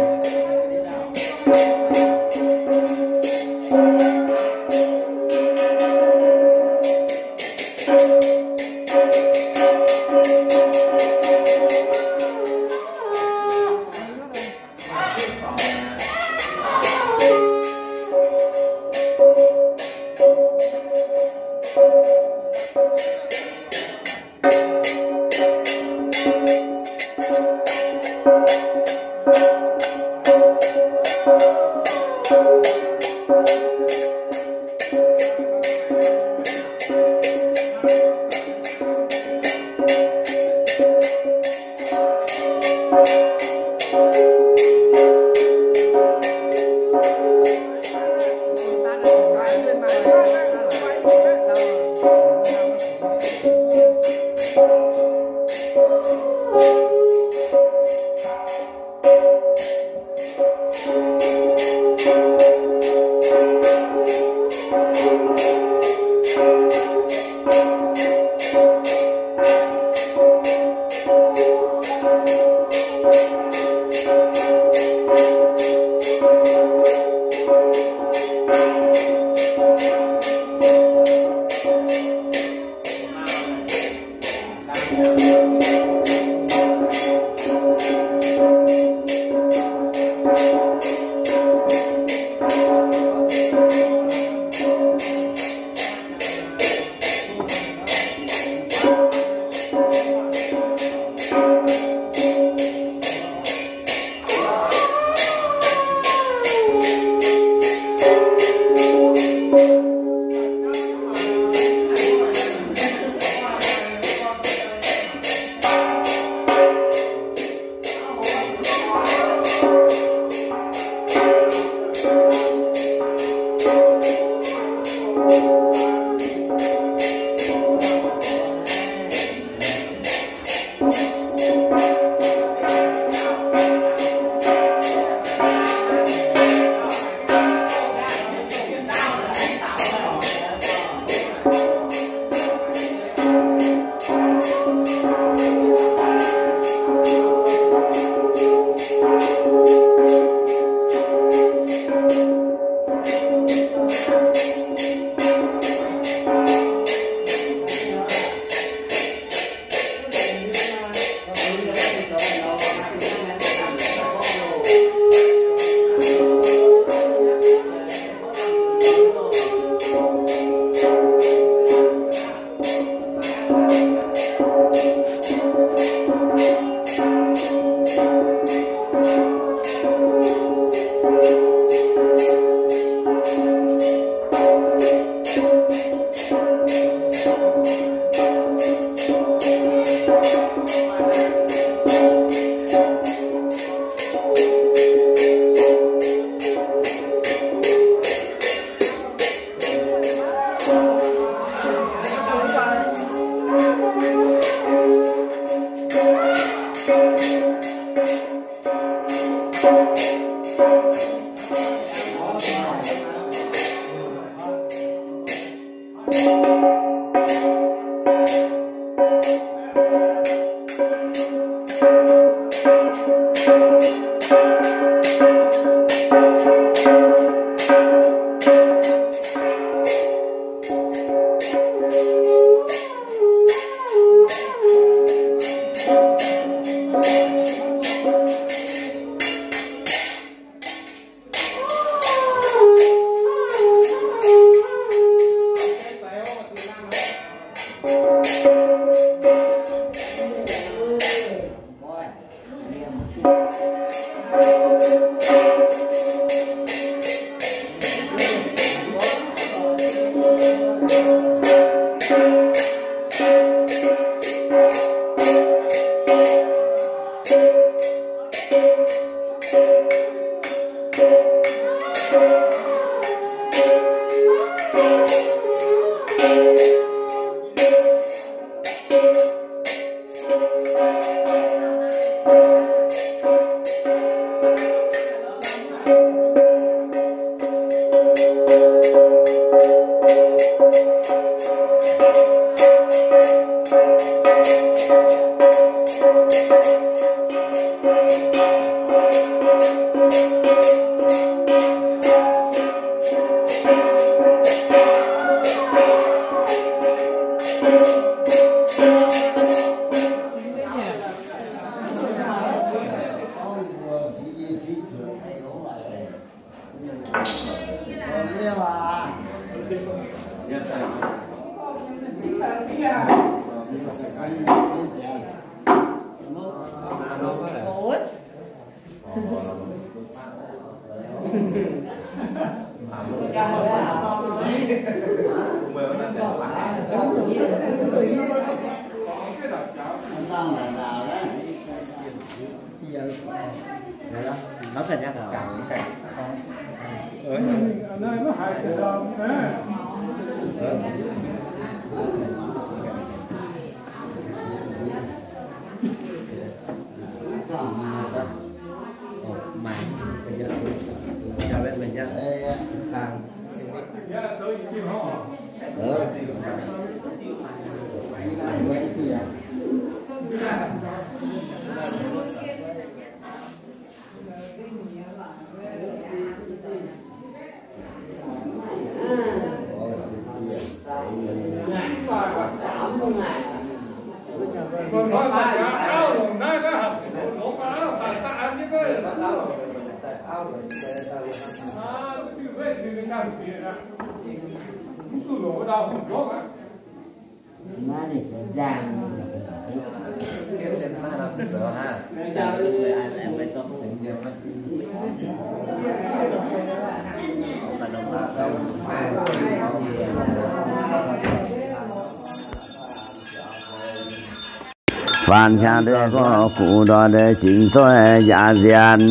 Faanh qangx deix gorx guv ndorm deix cingx doix yaac nzienx,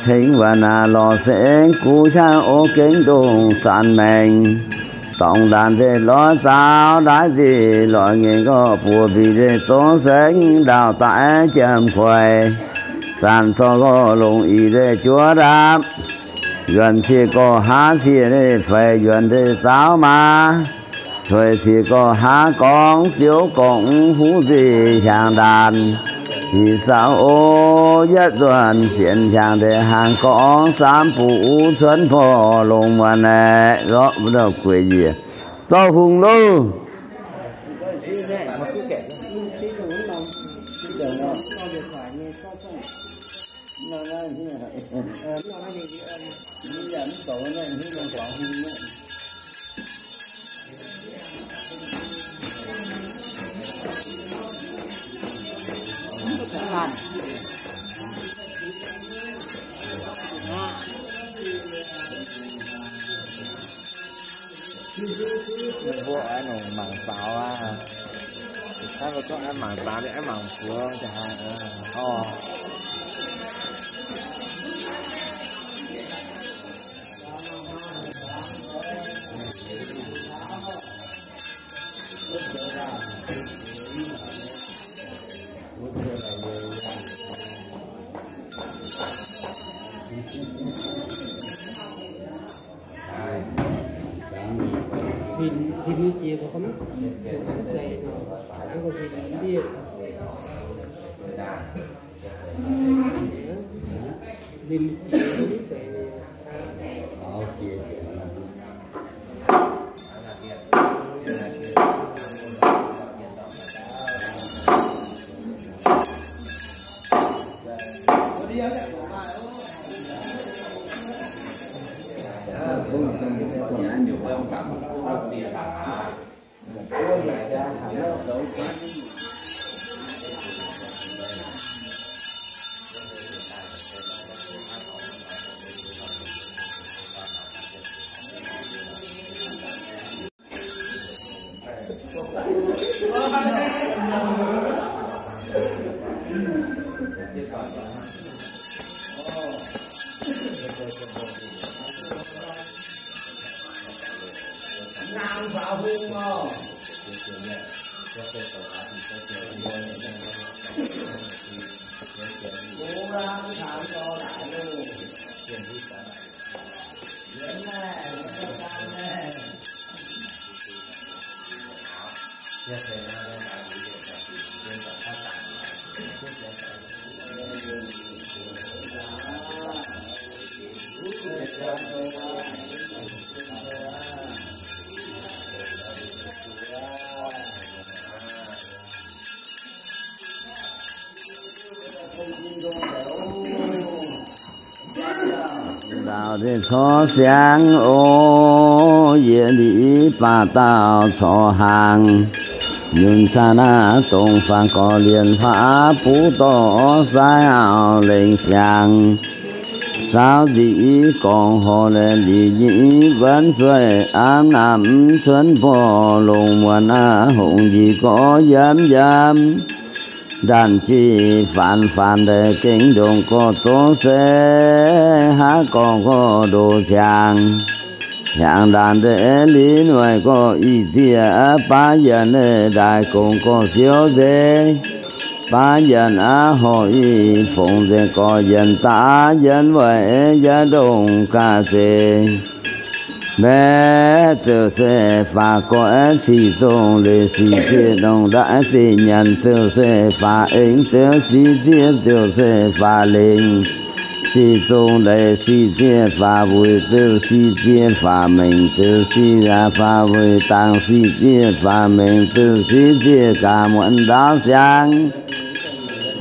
tengx waac naaic lorz sengx guv qangx o gengx ndongh zanc maengc. Dorngx ndaanx deix lorz zaaux ndaaiv nzih lorz nyei gorx buoz mbic deix zongx sengx ndaauh daaih jiem kuaix. Zanc zorqv gorx longc ih deix juov ndaapv, yuonc cie gorx haav cie deix faix yuonc deix zaaux maaz. Cueix cie gorx haav gorngv ziouv gorngv huv nzih hiaangx ndaanx. Ih saau o yietv nzuonx sienx hiaangx deix haangx gorngv saamv buc uv cuonv porv longx muonz aeqv, lorqc ndau gueix njiec zorqv hungh loh. Mbuo oix nongc mangc faaux aqv. Naaiv mbuo gorngv aengx mangc faaux, aengx mangc buoz jaax haic. Orv. Huin, huin nyei jiex gorx mv zeiz, hnangv gorx huin ndiev. Huin jiex mv zeiz. Daaux deix corc siangx oc, yie liuz baac daauh corc hnaangx. Yun caa naaiv dongh faang gorx lienh faav buv dorh sai auv lengh siangx. Saauv nzic gorngv horc leh liuz nyic wuonv sueih, aamv naamh cuonv mborh longc muonz aqv, hongx njiec gorx yiem yiem. Ndanc jiex faanx faanx deix gengh ndongc gorx doz se, haav gorngv gorx ndoqc ciangx. Hiaangx ndaanx deix liz noic gorx ih zieqv baav yienc, ndaaih gongx gorx siouv nzeix. Baav yienc aqv horc ih fongc nzengc gorx yienc daaih, yienc weic yie ndongc gaax zeiz. Mbaeqv ziouc se faaux gorx aeqv, sic zong leiz sic zieqv ndongc ndaaih sic nyanc ziouc se faaux eng ziouc sic zieqv ziouc se faaux lengc. Sic zong leiz sic zieqv faaux wuic ziouc sic zieqv faaux mengc ziouc sic yaac faaux wuic dangx sic zieqv faaux mengc ziouc sic zieqv gaax muonc ndaauv siangx.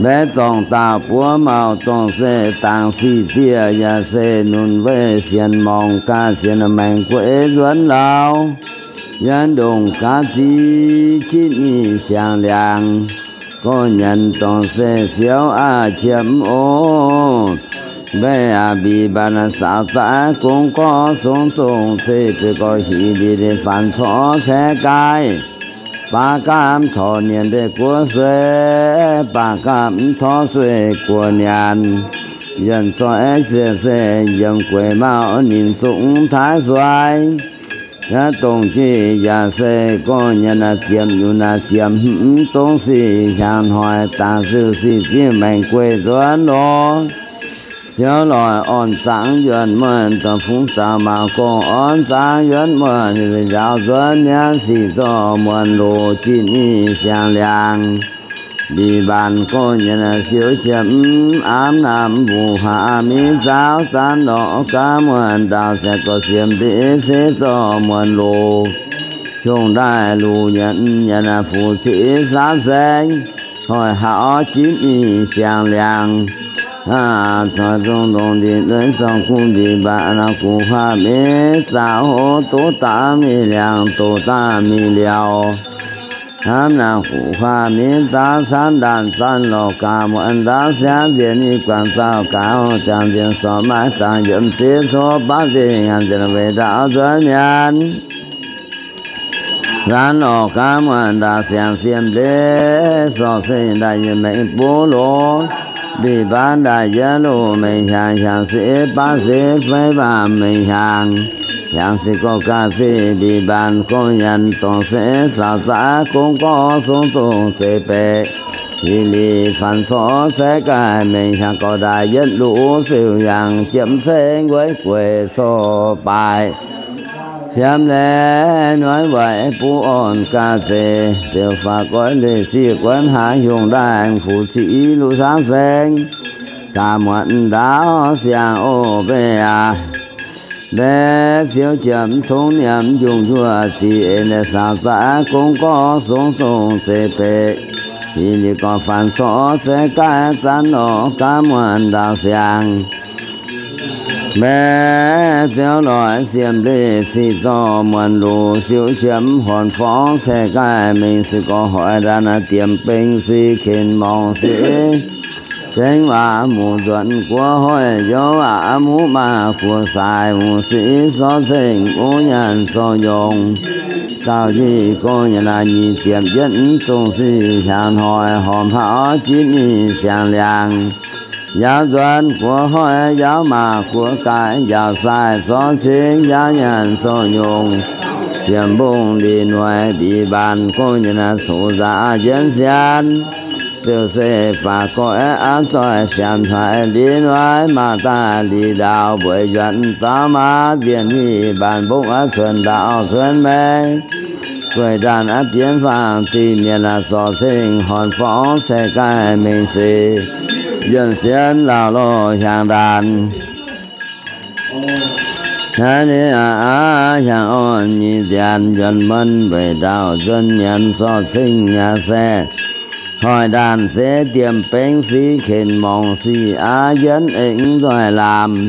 Mbaeqv zorngc dauh buov mauh zorngc se dangx sic zieqv yaac se nunc weih sienx morngc gaax sienx maengx gueix nzuonx lauh. Yie ndongc gaax zic qitv nyic siangx liangx. Gorx nyanc dorngc se siouv aqv qiemx oc. Mbaeqv aac mbic mbaanc saaux zaqv gong gorx song zongh se bieqc gorx hic mbic deix faanx corc caeqv gaaih. Baav gapv mv torc nyanc deix guoqv sueih, baav gapv mv torc sueih guoqv nyanc. Yienh zorqv aeqv, se se yiem gueix mauh ninh zungv taaix suai. Yaac dongh jiex yaac se gorx nyanc naaic ziemx yungz naaic ziemx hmz dongh sic hiaangx hnoi dangx ziouc sic zieqv maengx gueix nzuonx lorz. Ziouv loic orn zaangc yuonc muonh, dorh fungx zaangc mangc gorngv orn zaangc yuonc muonh, nzaaux nzuonx nyanc sic zorqv muonc loz jiex nyic siangx liangx. Mbic mbaanc gorx nyanc siouv qiemx, aamv naamh mbuoqc haax miv zaaux zanv lorqc gaav muonh ndaauh, se gorx siemx ndiev se zorqv muonc loz. Qiongx ndaaih luc nyanc, nyanc fuc ciqv saauv saeng, hoic haav orv jipv nyic siangx liangx. Aa, congx ndongc ndiev nzuonx zorngh kuv mbic mbaanc, guv huaav meiv zaaux hoc, doqv daav mingh liangx, doqc daav mingh liauz. Hnamv naaic guv huaav meiv zaaux, caanv ndaanc zanv lorqc gaax muonc ndaauv, siangv nziex nyic guangc zaux gaax, jangx nziex sorc maiv zaangc, yiemx ziex coqv baav nzengc, nyanc nzengc weic ndaauv nzuonx mienh. Zanv lorqc gaax muonc ndaauh siangx siem ndiev, sorc se ndaaih yie mengh buv loz. Mbic mbaanc ndaaih yie loz mengh hiaangx, hiaangx se baav se fei baamh mengh hiaangx. Hiaangx se gorx gaax se mbic mbaanc gorx nyanc dorngc se saaux zaqv gong gorx song zongh zeiz baeqc. Hih liz faanx corc se gaaih mengh hnyangx gauh ndaaih yietv luv fiuv yangh jiemv ceng weiv gueic corc baaix. Siemv laeh nueiv waaic buv orn ga'zeix, ziouc faaux goiv leiz sic guonv haaix hiuv daaih fuqv ciqv luv saauv seng. Gaax muonc ndaauv siangx oc mbeih aac. Mbeih ziouc jiepc tongv nyiemc njungh njuov zic eix leiz saauc zaaix gong gorx sung zongh zeiv beic. Hih liz gorx faanx corc se gaaih zanv norqc gaax muonc ndaauv siangx. Mbeih ziouc loic siemv leiz sic zorqv muonc luc siouc qiemx horn forngv se gaaih mengh sic gorx hoic ndaanh diemx beng sic ken morngh sic. Zengx waac muc nzuonx guoqv hoic youz waac muv maah guoqv saaix muc sic sorv ceng uv nyanc sorv nyongc. Dauh nyic gong nyanc naaic nyic ziepc yietv zongh sic hiaangx hnoi horpc hauv jitv mingh siangx liangx. Yaauv nzuonx guoqv hoic yaauv maah guoqv gaaix njaaux sai sorv cingv yaauv nyanc sorv nyongc. Ziepc mbong liz noic mbic mbaanx gong nyanc naaic cuqv nzaax yienv sienv. Ziouc se faaux goiv aqv zoih siamx haic liz noic maah daaih liz ndaauv mbueiz njuonx zaux maah nzienh hieh mbaanx mbong aqv cuonx ndaauv cuonx mengh. Gueiv ndaanh aqv bienv faang zingh mienh aac sorc ceng horn forngv se gaaih mengh sic. Yienh sienv laauh loh hiaangx ndaanh. Hnangv naaiv aqv, hiaangx orn nyic nziaanx njuonx muonv weic ndaauv nzuonx mienh sorc cing mi'aqv se. Hoic ndaanh se diemx bengx sic ken morngh sic aqv yienv eix nzoih lamz.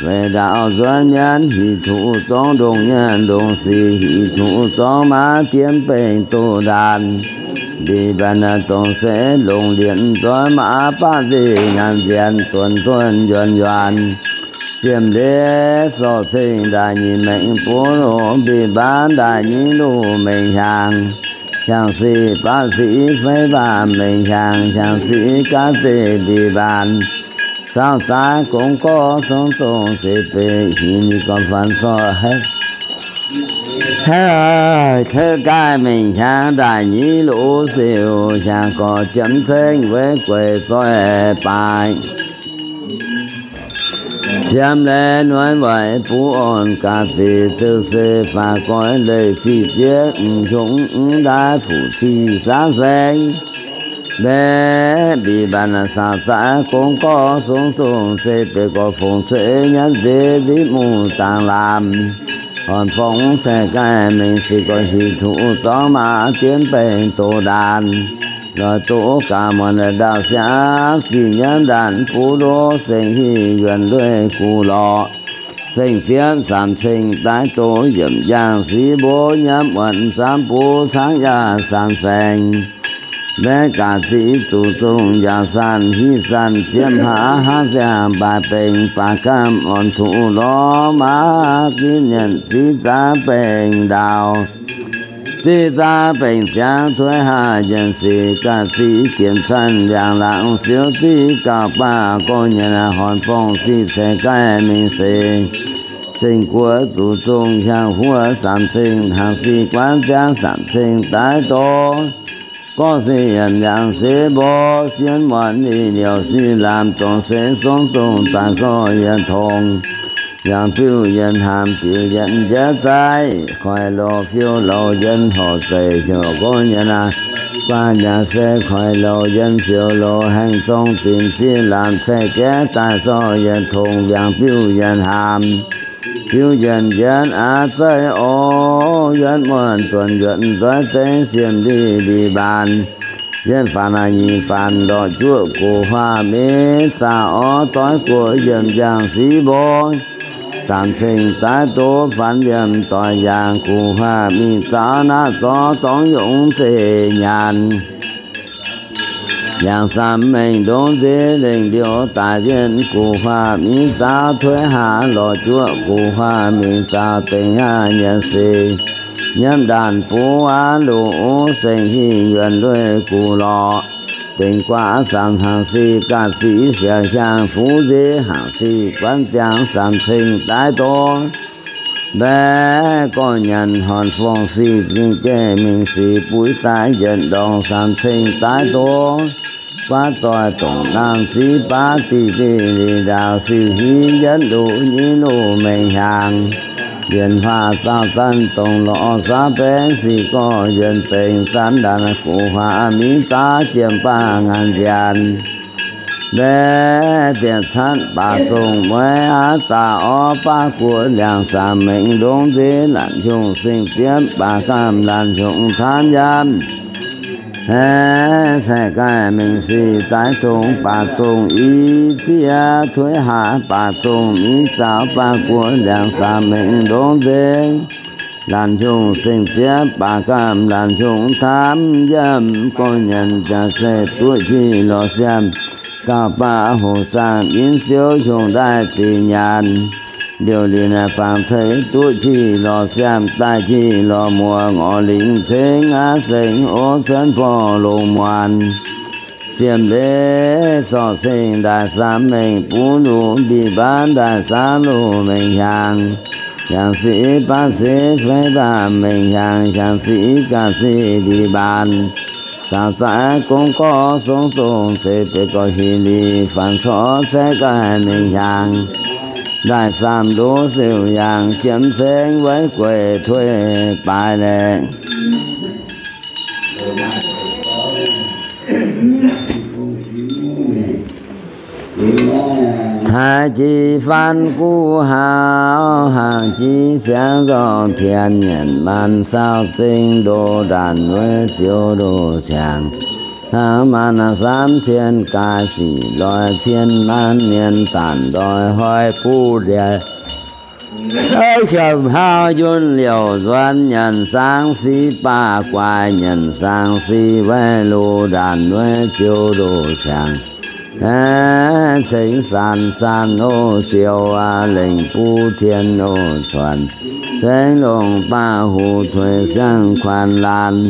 Weic ndaauv nzuonx mienh hic tuqv zorngv ndongc nyaanh ndongc sic hic tuqv zorngv maah diemx bengx doh ndaanh. Mbic mbaanx dongh se longc lienz nzoih maah baqv nzengc nyanc nzienx duonx duonx yuonx yuonx. Ziemx ndiev sorc cing ndaaih nyic maengx buv loh mbic mbaanx ndaaih nyic luh mengh hiaangx. Hiaangx sic baqv sic fei baac mengh hiaangx, hiaangx sic gaav zeiv mbic mbaanx. Saauv zaaix gong gorx song zongh zeiv beic hinc ninh gorx faanx corc haiv, haiv, haiv gaaih mengh hiaangx ndaaih nyic luv siouc hiaangx gorx jiemv ceng weiv gueic zoih baaix. Siemv laeh nueiv waaic buv orn ga'zeix ziouc se faaux goiv leiz sic zieqv m'hiuv m'ndaaih fuqv ciqv saauv seng. Mbeih mbic mbaanx naaic saauv zaaix gong gorx sung zongh zeiv beic gorx fongc ceix nyanv nzeix nziv muc dangx lamz. Horn forngv se gaaih mengh sic gorx hic tuqv zorngv maah diemx bengx doz ndaanh. Lorz doqv gaax muonc ndaauv siangx ziqc nyanv ndaanh buv ndoqv seng hieh yuonx ndueiv guv lorqc. Seng fienv samx ceng daaih doz yiemc njang sic mbo nyiemv muonc zaamv buv caangv yaac samx saeng. Mbaeqv gaax ziqc zuqc zongh yaac sanc hieh sanc ziepv hlaax hlaax ziangh baaix bengx baaix gaamv orn tuqv lorz maah ziqv nyanc ziqv zaav bengx ndaauv. Ziqv zaav bengx ziangx tuix haav nyanc sic gaax ziqc jienv canv ndiangx laangz siouv ziqv gauh baac gorx nyanc horn forngv ziqc ceix gaaih mingh seix. Ceng guoqv zuqc zongh hiaangx huov samx ceng hnaangx sic guaanv ziangx samx ceng daaih doz. Gorngv se yiem yangh se mbo sienv muonc ninh liouc sic lamz dongh se song dongh daaih zorqv yiem tongx. Yangh biuv yiem hnamx biux yiem njiec zaaih, koiv loz fiuv loz yiem horqc zeic heuc gorngv yiem naaiv. Guanh yaac se koiv loz yiem fiuv loz haengh zong zinc sic lamz caeqv gaeqv daaih zorqv yiem tongx. Yangh biuv yiem hnamx biux yiem njiec aav zeiv orv, yiem muonc duonx yuonx nzoih zeiv siemv ndih ndih mbaanx. Yiem faanx naaic nyic faanx lorqc juoqv guv huaav mingh zaqc orv doiv guoqv yiem njang sic mbo. Samx ceng daaih doz faanx yiem doix yaangh guv huaav mingh zaqc naaiv zorqv dorngx yongc zeiv nyanc. Yangh samx mengh ndongc nziex lengc liouh daaih wien guv huaav mingh zaqc tuix haav lorqc juoqv guv huaav mingh zaqc dengx haav nyanc sic. Nyiemv ndaanh buv aav loz seng hingh yuonx ndueiv guv lorqc. Dengx guaav samx hnaangx sic gaax sic siouc hiaangx fuqv nziex hnaangx sic guaanv ziangx samx ceng daaih doz. Mbaeqv gorx-nyanc horn fong sic zingh jeiv mingh sic buix daaih yietc ndorngx samx ceng daaih doz. Baav doic dongc naamh ziv baav diqc diqc lic ndaauc siuc hiv yietv luc nyiv luc mengh hnyangx. Yienx huaax zaauh zanv dongc lorz saav baeng sic gorx yuonx bengx zanv ndaanx guv huaax miv daav jiem baav ngaanc nziaanx. Mbaeqv diex catv baac dongc mueiz aav daaih orv baav guoqv liangx samx mengh ndongc nziex laanh hiungh seng diev baac gamh laanh hiungh taanv yamv. Haeqv caeqv gaaih mingh sic daaih tongx baac dongc i ziex tuix haax baac dongc miv zaux baav guoqv liangx samx mengh ndongc nziex laanh hiungh seng diev baac gamh laanh hiungh taanv yamv. Gorx-nyanc jaax zeiv duqv qiex lorz siamv gauh baac hoc zaangh yinv ziouv hiungh ndaaih zinh nyaanh. Liouh linc fangx teix duqv qiex lorz siamv daaih qiex lorz muoz ngorc lingc ceng aav sengx ov cuonv borh longc muonz. Ziemh leiz zorqv cing ndaaih samx mengh buv luc mbic mbaanv ndaaih zaanv luc mengh hnyangx. Hnyangx sic baav sic fei baav mengh hnyangx, hnyangx sic gaax sic mbic mbaanv. Caux zaaix gong gorx zong zong zeiz beiv gorx hic lic faanx corc caeqv gaaih mengh hnyangx. Ndaaih samx ndoqv siouc yangh jiem saeng weiv gueic tuix baaix laeqc. Taaix jiex faanv guv haux, hangc jiex siangx nzorng tienx nyienc maanc saauv zingh ndoh ndaanc wuov ziouv ndoh ciangx. Hnangv maanc samv tien gaaix sic loix tien maanc mienh daanc ndoih hoic buv ndiev. Aqv, siemx hlauv yunh liouc nzuonx nyanc saangv sic baac guaix nyanc saangv sic weic luv ndaanc wuov ziouv ndoh ciangx. Aeqv, cengx sanx sanx oc siouc aac, lengc buv tien oc cuonx, cengx longc baac huc tuix siang kuanx laanh,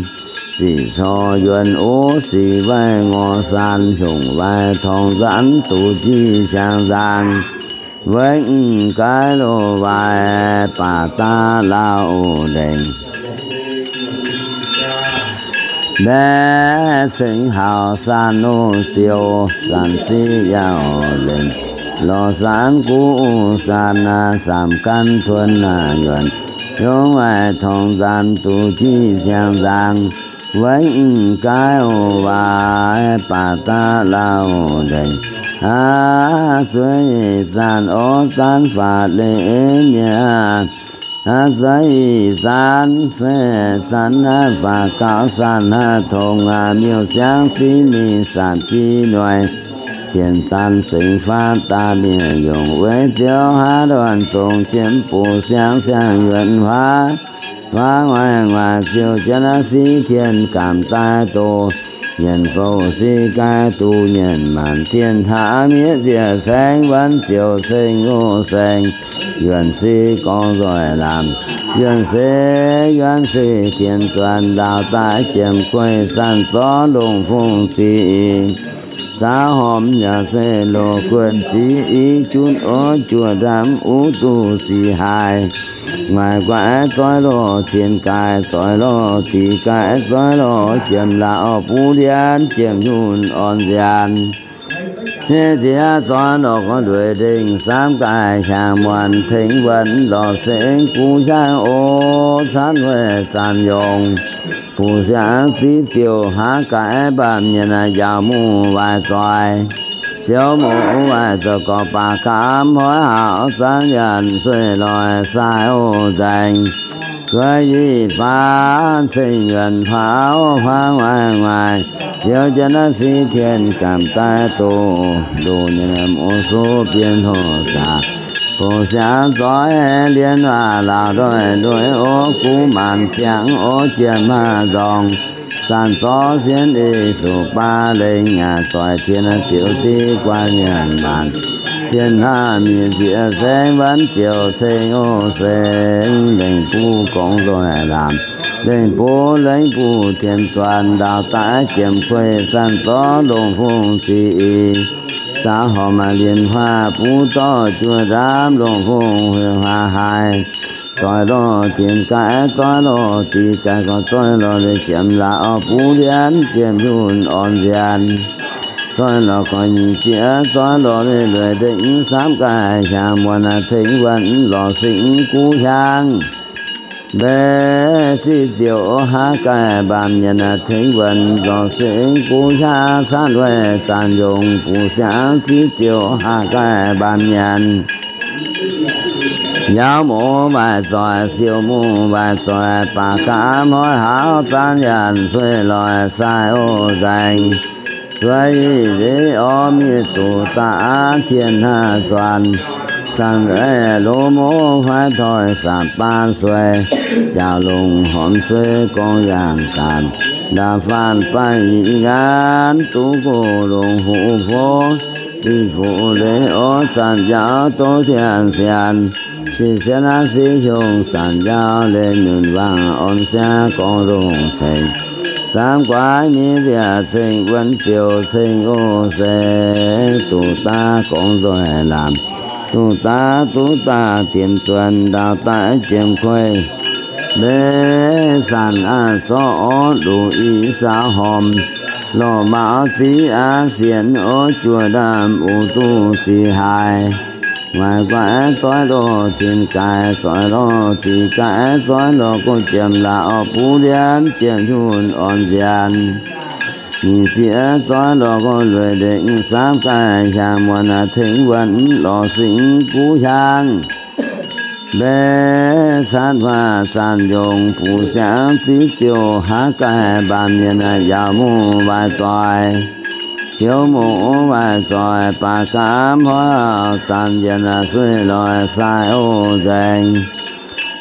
ziqc cor yuonx ov sic weic ngorc sanx, hiungh waaic torngx nzaanx duqv jiex ciangx nzaang. Weic mv gaaix loz-waaic baac daav lauh oc lengc. Mbaeqv cengx haux sanx oc siouc, sanx sic yaac lengc. Lorz sanx guv sanx aac, samx gan tuonx aac yuonx, hiungh waaic torngx nzaanx duqv jiex ciangx nzaang. Weic mv gaaix oc waaic baac daav lauh oc lengc. Aav, zueiz zanc orv zanc faatv leiz nyei aav, aav, zueiz zanc feix zanc aav, faatv gauh zanc aav, tongx aav, miuc-siangv ziv mingh saatc jiv noic, dienc zanc sengx faatv daaih mienh yungc, weic ziouv haav luonx zongc jiem buoz siang siang yuonx huaav. Huaav nguaaic nguaaic ziouc jienv aav siqv tien gamh daaih doh, mienh fouv siqv gaaiv duqv mienh maanc, tien hlaax miev nziec saengv, wuonv ziouc ceng oc saeng, yuonc siqv gorngv nzoih lamh, yuonc siqv yuonv siqv tien zuonx, ndaauh daaih jiem gueiv zanc zorqv longc fungx ziqc, saav hormx yaac se loz guonc ziqc i, junv orv juoh ndamv uv duqv siqc haaix. Nguaaic guaaiv zoih lorh cien gaaix, zoih lorh diqc gaaix, zoih lorh jiem laauh buv ndienv, jiem nyunc orn nziaanx. Hieh ziex zoih lorh gorngv ndueic ndengh, samv gaaix hiaangx muonc tengx wuonc lorh sengx guv hiaangx oc, canv weic zanc yongc. Buoz siangx ziqv ziouc haav gaaix, mbaamh mienh njaaux muv waaic zoih. Siouv muv waaic zoih gorx baac gaamv hnoi haaix zanc yaac sueih loix sai oc nzaeng. Zueiz yic faanv ceng yuonc faaux huaang waaic nguaaic, ziouv jienv naaiv siqv tien gamh daaih doh, ndoh nyei oc suv bienh hoc zaqc. Buoz siangx zoih lienh waac laauc ndoih ndoih oc, guv maanc ziangx oc jiem maah nzorngx. Zanc zorqv sienv eix zuqc baav lengh, zoih tien ziouc div guanh mienh maanc, tien hnangv mienh nziex saengv, wuonv ziouc ceng oc saeng, lengh buv gorngv nzoih lamh, lengh buv lengh buv tien zuonx, ndaauh daaih jiem gueiv zanc zorqv longc fungx ziqc i, saav hormx maaih lienh huaav buv dorh juoh ndaamv, longc fungx huic huaav haic. doix lorh tin-gaaix, doix lorh diqc gaaix, gorx doix lorh leiz jiem laaix orv buv ndienv, jiem yunh orn nzienx, doix lorh gorx nyic zieqv, doix lorh leiz lueic ndengv, samv gaaih hiaangx muonc tengx wuonh lorz singx guv hiaangx. Mbaeqc ziqv ziouc haav gaaih mbaamh nyienx, tengx wuonh lorz singx guv hiaangx, caanv weih zaanc yongc buc siangx, ziqv ziouc haav gaaih mbaamh nyienx. Yaauz mouz waaic zoih, siou muv waaic zoih, baac gaax hnoi hauz zaanv yanc, sueih loic sai o nzaeng. Sueih yic ndeic orv miev duqv daaih aqv, tien haav zuanc, zanc aeqv, loz mouz huaaix toi, saapc baan sueih, jaax longc hormx sueih gorngv yangh gaanc, ndaauv faanv baaix yic nqaanv, duqv gox longc huv fouv, ih fuqv leiz orv zanc njaaux, doz tien sienx, sic sienx aqv sic hiong, zanc njaaux leiz nyunc wangc, orn siangv gorngv longc ceng, zaamv guaix miev nziaauc ceng, wuonv ziouc ceng o seix, duqv daav gorngv nzoih lamz, duqv daav duqv daaih dienx zuonx, ndaauv daaih jiem kueih, mbaeqc zanc aqv zorqv orv luqc i saau hormx, lorh maux ziqv aqv sienx orv juoh ndaamv, uv duqv ziqc haaix, waaic guaix doix lorh tin-gaaix, doix lorh diqc gaaix, doix lorh gorx jiem laaix orv buv ndienv, jiem yunh orn nzienx, nyic zieqv doix lorh gorx lueic ndengv, samv gaaih hiaangx muonc tengx wuonh lorz singx guv hiaangx. Mbaeqc caatv huaax zaanc yongc buc siangx, ziqv ziouc haav gaaih mbaamh nyienx, yaauc muv waaic zoih, siou mouz waaic zoih, baac gaax hnoi hauz zaanc yienx, sueih loic sai o nzaeng.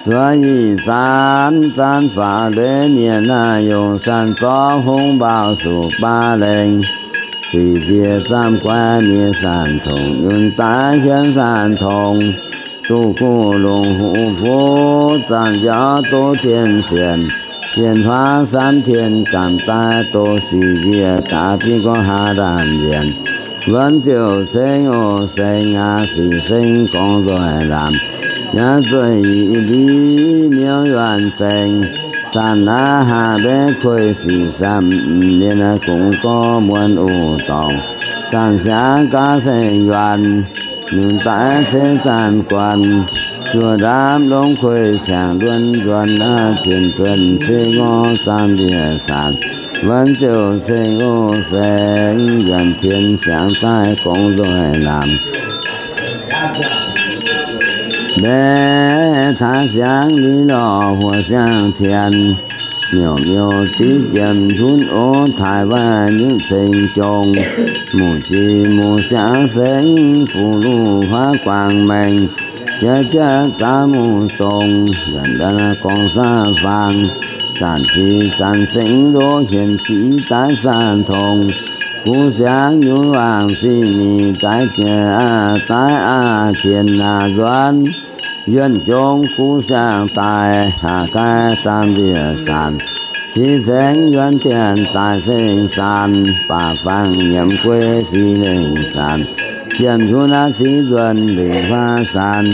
Zuov yic zaanv, zaanv faaux ndeic mienh naaiv, yongc sanc zorqv hungh mbaaux suqc baav lengh, sic nzie zaamv guaix miev sanc tongx, nyunc daaih hienv sanc tongx, duqv guv longc huv fouv, zanc njaaux doz tien sienx, tien huaav samv tien gamh daaih doz sic nzie gaax biv gorngv haav ndaamv yienx, wuonv ziouc ceng o seng aqv, sic seng gorngv nzoih lamz, yaac zueih yic mbiv miuv yuonh zengx, zanc aqv haah mbeqv kueih sic samv mienh naaiv gongx gorx muonc oc dorngc, zanc siangx gaav ceng yuonh, nyunc daaih ceng zanc guanh, juoh ndaamv longx kueih qangx nduonx nzuonx aqv, tien zuonx ceng ngorc zanc ndiev sanc, wuonv ziouc ceng o seng yuonh tien siangx daaih gorngv nzoih lamz. Mbaeqc taaix siangx li lorh huoc siang-tien, miuc miuc diqv jiem hunv o taaix waaic nyutc ceng jong, muc jiex muc siangx sengx, fuqv luv huaav guangc maengc, jiex jiex zaav muc dongz, yuonh ndanv gorngv saah faang, zanc jiex zanc sengx ndoqv hienx ziqv daaih zanc tongx, guv siangx nyunc wangc ziqv mingh daaih jiex aqv daaih aqv tien naaic nzuonx, yuonh jong guv siangx daaih haac gaih zanc ndiev sanc, sic sengx yuonh tien daaih ceng sanc, baac fangx nyiemz guei sic lengh sanc, jiem hunv aqv ziqv nzuonx lingc huaav sanc,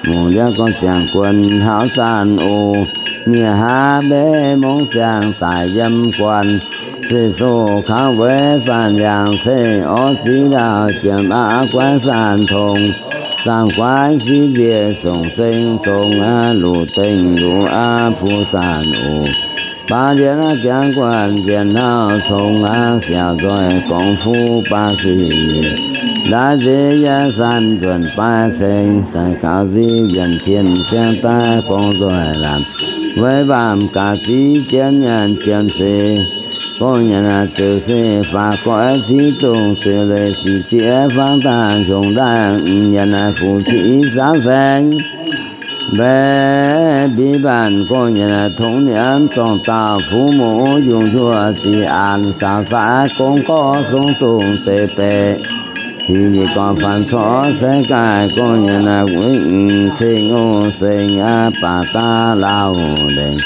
muc ndiev gorngv ziangh guon hauv zanc oc, miev haav mbeqv mongh ziangh daic yiem guanh, se soh kaux weic faanh yangh ceng orv ziqv ndaauh jiem aqv guaix zanc tongx, zaamv guaix siqv nzie zongc seng dongz aqv, luqc dengh luqc aqv puv zanc oc. Baac nziex aqv ziangx guanh nziex hnauv congx aqv, siaauc nzoih gorngv fuqv baac sic, ndaaiv nziex yaac sanc nzuonx baaix ceng, sai gaux ziqv yuonh tien siangx daaih gorngv nzoih lamz, weic mbaamh gaax ziqv jienv nyanc jiem seix, gorngv nyanc naaic ziouc se faaux goiv ziqv dongh ziouc leiz sic zieqv fangx daaih hiongx ndaangc nyanc naaic fuqv ziqv saauv saeng. Mbaeqc mbiv mbaanc gorngv nyanc naaic tongx nyanc dorngh dauh fuqv muoz yungh njuoh ziqc aanx saaux saaix gong gorx song dongh deix beic, sic nyic gorngv faanx corc se gaaih gorngv nyanc naaic wuov cing o seng aqv, baac daav lauh lengc.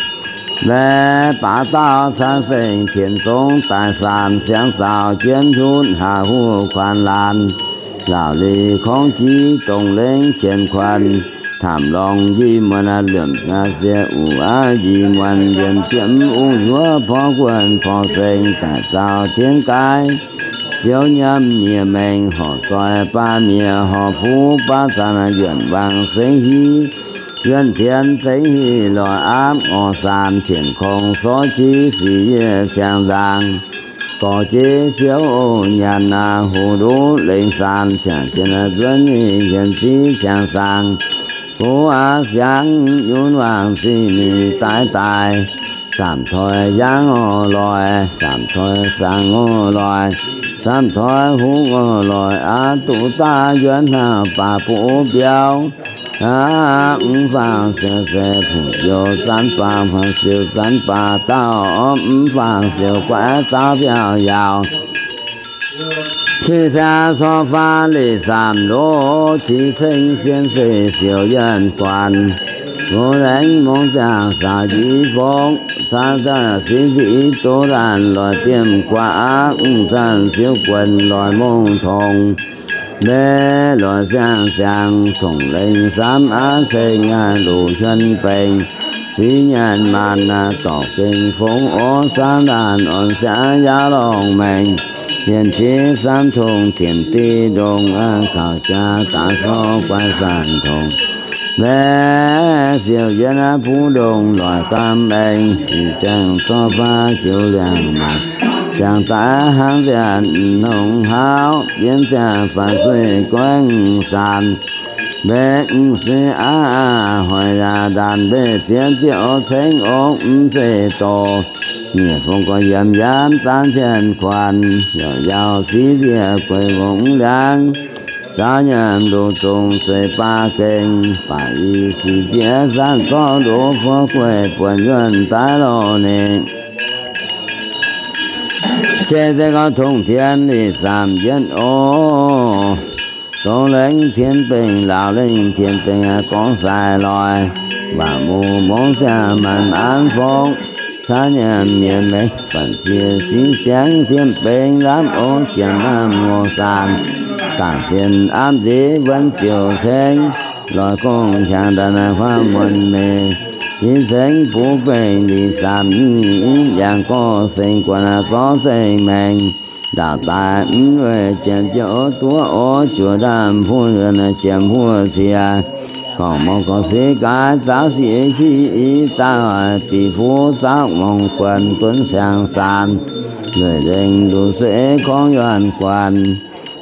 Mbaeqc baac dauh caa seng tienx zong daaih saanx siangx zaux jienv hunv haac huv kuanx laanh, laauc lic korngv jiv dongh lengv jienx kuanx, Taamh lorngh njimv muonz aqv, liemh aqv, sie uqv aqv, njimv muonz, liemh jiem ungv yuoqv, porv guonh porv seng, daaih zaux tien gaaiv, ziouv nyiemv nie mengh, horqc zoih baav miev horqc fuv, baav zanc yuonc wangc sengv hiv, yuonc tienx sengv hiv loic aapv, ngorc saanx tien kong sorv qiex, sic yie ciangx nzaangc, gorx jeiv siouv nyanc aqv, huv nduqv lengc saanx, ciangx jien nzuonv nyei hienx ziv ciangx saangx, huv aqv siangx yunv wangc zingh mingh daaih daaih, samx toi yangv orv loic, samx toi saangx orv loic, samx toi hungh orv loic, aqv duqv daaih yuonv hnangv baac buv biauv, aqv mv faangh siouc se fuqv-youz zanv baac, faangh siouc zanv baac dauh orv, mv faangh siouc guaix dauh biauv yaauc. Cing siangx cor faam leic saamv loz, cing ceng sien seix siouc yienh guaanc, gox laengz mongh ziangh saaux njiv fongv, caa zaah siv fiv doz laanh loic diemh guaax, aqv mv zanc siouv guonc loic mongh tongx, mbaeqv loic ziangh ziangx tongx lengh samv aqv ceng aqv luc huon baengc, siv nyanc maanc aqv dorc gengh fongv orv, zaangv laanh orn siangv yaauv lorngh maengx, yienh qiex samv tongx tienx diqv ndongx aqv, kaux jaax daaix sorv guaix zanc tongx, mbaeqv siouc yienh aqv buv ndongx loic gaam aengx, ziqc ziangh zorqv faav joux liangx maanc, ziangh daaih hnangv nziaauc nongx hauv, yienh ziangh faanx zueih goiv saanx, mbaeqv mv siqv aqv hoic yaac ndaanc mbaeqv ziex zieqv orv cengv orv mv zeiz dorh, nyiec fong gorx yiemx yaanv zaanv cien kuanx, yaac yaac siv ndiev gueix wongx liangv, zaaux nyanc loz zongc zeiv baav gengh, baac i sic jiex zanc zorqv ndoqv fov gueiv buonc yuonh daaih lorh ninh. Jei se gauh tongx tien lic saamv yienh orv, dongh lengh tien bengh laauc lengh tien bengh gorngv sai loih, waac mu mongh ziangh maanc anv fongv, caa nyanc mienh mengh banc cie siv siangx tien bengh lamh orv jiem lamh ngorc saanc, dangc sien amv nziv wuonv ziouc ceng, loih gong hiaangx ndaanh huaang muonc meic, i cengx buv bengh lic saamv yangh gorx seng guonx zorqv zengc maengc, ndaauc daaih mv weic jiem jienv duqv orv juoz ndaamv huv yuonh jiem huv cie, gorngv mouc gorngv siv gaaix zaauv sic hiv i daaih hoic diqc fuv zaauv ngongh guonx gunv siangx saanx, lueic lengh luc sueih korngv yuonh guanc,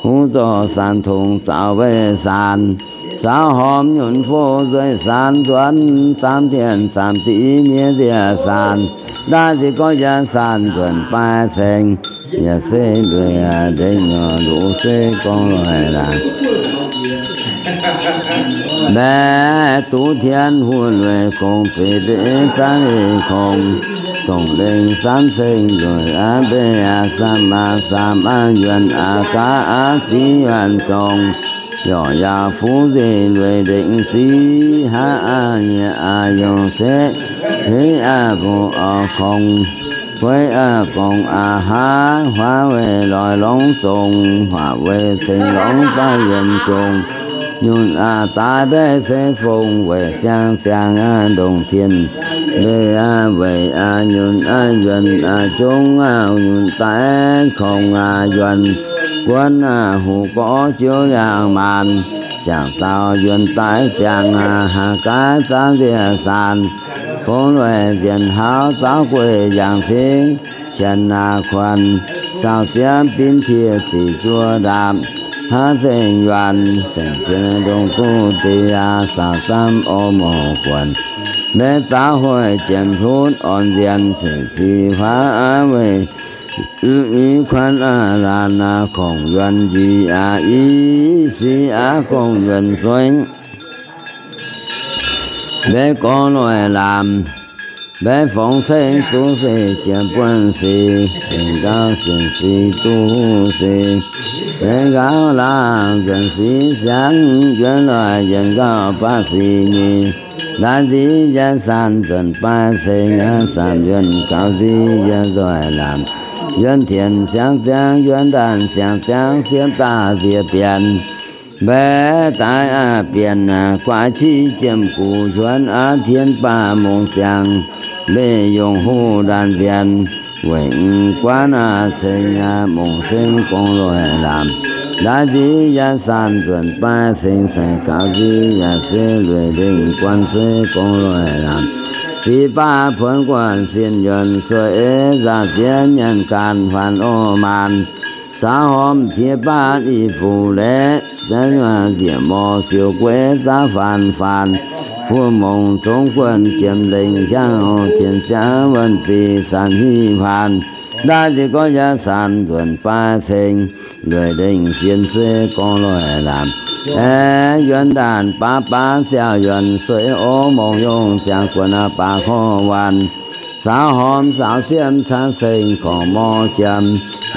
huv zorqv saanx tongx zaaux weih saanx, saauv hormx nyunc fouv nzueic saanx nzuonx, zaamv dienh zaamv diqv miev nziec saanx, ndaaih ziqc gorx yienx saanx nzuonc baaix cengx, yaac se ndueic ndengh nyuoqc luc se gorngv loic laangc. Mbaeqv duqv tien huv lueic kongx feix deix zaangv ei kongx, dongh lengh samv ceng nzueic aqv mbeix aqv samv aqv samv aqv yuonh aqv gaav aqv ziv yuonh zongc, yorc yaauc fuv nzengc lueic ndengc siv, haav aqv nyieqc aqv yongc seqv, heiv aqv bungx orv kongx, hueiv aqv gongx aqv haav, huaav weic loix longx zongc, huaav weic ceng longx baav yienx zongc, nyunc aqv daaih mbaeqv se fongc weic siang-ziangx aqv ndongc tien, mbeix aqv weic aqv nyunc aqv yuonh aqv zungv aqv nyunc daaih kongx aqv yuonh, guonv aqv huv gorx jiouv yangh maanc, jangc daauh yuonh daaih ziangx aqv haaz gaaix zaangv nziec saanx, fongx lueic nzienc hauv zaauv gueic yangh cingv, qienx aqv kuonx, saauc ziepv binv piex ziqc zuov ndaapc, hnangv zengc yuonh, zengc jien ndongc guv deix yaac saauc zamv orv morc guonx, maiv zaauv hoic jien hunv orn nzienx, zengc ziqc huaav aqv weic i kuanv aqv laanh aqv kongx yuonh njiec aqv i sic aqv gong yuonh zueiv. Mbaeqv gorngv loic lamz, mbaeqv fongx cengx zuqc se jiem buonv se, zengc gauh sienx sic duqv huv se, zengc gauh laangh nzuonx sic siangx yuonx loic yienh gauh baav sic nyeic, ndaanv nziv njaen saanx nzuonx baaix ceng aqv, saamv yuonh gauh nziv yie nzoih lamz, yuonh tienx siangx ziangx, yuonh ndaanh siangx ziangx, siepv daaih nziex bienx, Mbaeqv daaih aqv bienh guaax ciqv jiem gux njuonx aqv tien baac mungz ziangx, mbeih yongh hoh ndaanh mbienx, weic guanv aqv ceng aqv mongc seng gorngv loic lamz. Ndaix nziv yaac sanc nzuonc baaix ceng caic gaux nziv yaac se lueic lengh guanh se gorngv loic lamz. Ziv baav puonx guanh sin yuonc sueih ei nzauh ziex nyanc ganh faanx orv maanc. Saaux hormh qiex baav i fuc laeqv zanv nziec morc siouc gueiv zaav faanx faanx. Fuqv mongc zongx guonh jiem lengh hiaangv orv tien ziangv wuonh zic sanc hiv faanx. Ndaix nziv gorngv yaac sanc nzuonc baaix ceng, lueic lengh sien se gorngv loic lamz. Aeqv, yuonx ndaanh baav baav ziangh yuonc sueih orv mongc yongh ziangh guonc baac korv waanc. Saaux hormh saaux siemv caav ceng korv morv jiem,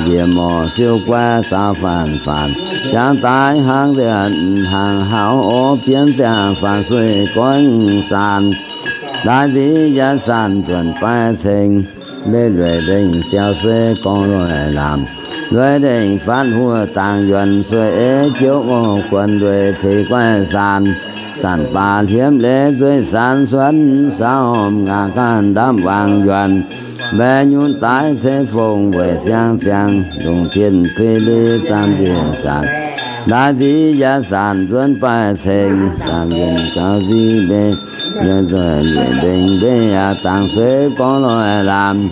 njiec morc siouc gueiv zaav faanx faanx. Jangx daaih hnangv nzengc hnangv hauv orv bienv ziangh faanx sueih goiv zaanc. Ndaix nziv yaac sanc nzuonc baaix ceng, mbeih lueic lengh ziangh se gorngv loic lamz. Lueic lengh faanx huoqv dangc yuonc sueih ei jiouv orv guonc lueic teix guaiv zaanc. Zanc baac hliemv leiz nzueic zaanc cuotv saaux hormh ngaaz ganh ndamv wangc yuonc. Mbaeqv nyunc daaih ceix fongc weic siang ziangx, longc tien fei leiz zaamv nziex zanc. Ndaix nziv yaac sanc nzuonx baaix ceng, zanc yuonc gaux nziv mbeih, yaac nzueic lueic lengh mbeih yaac dangc se gorngv loic lamz.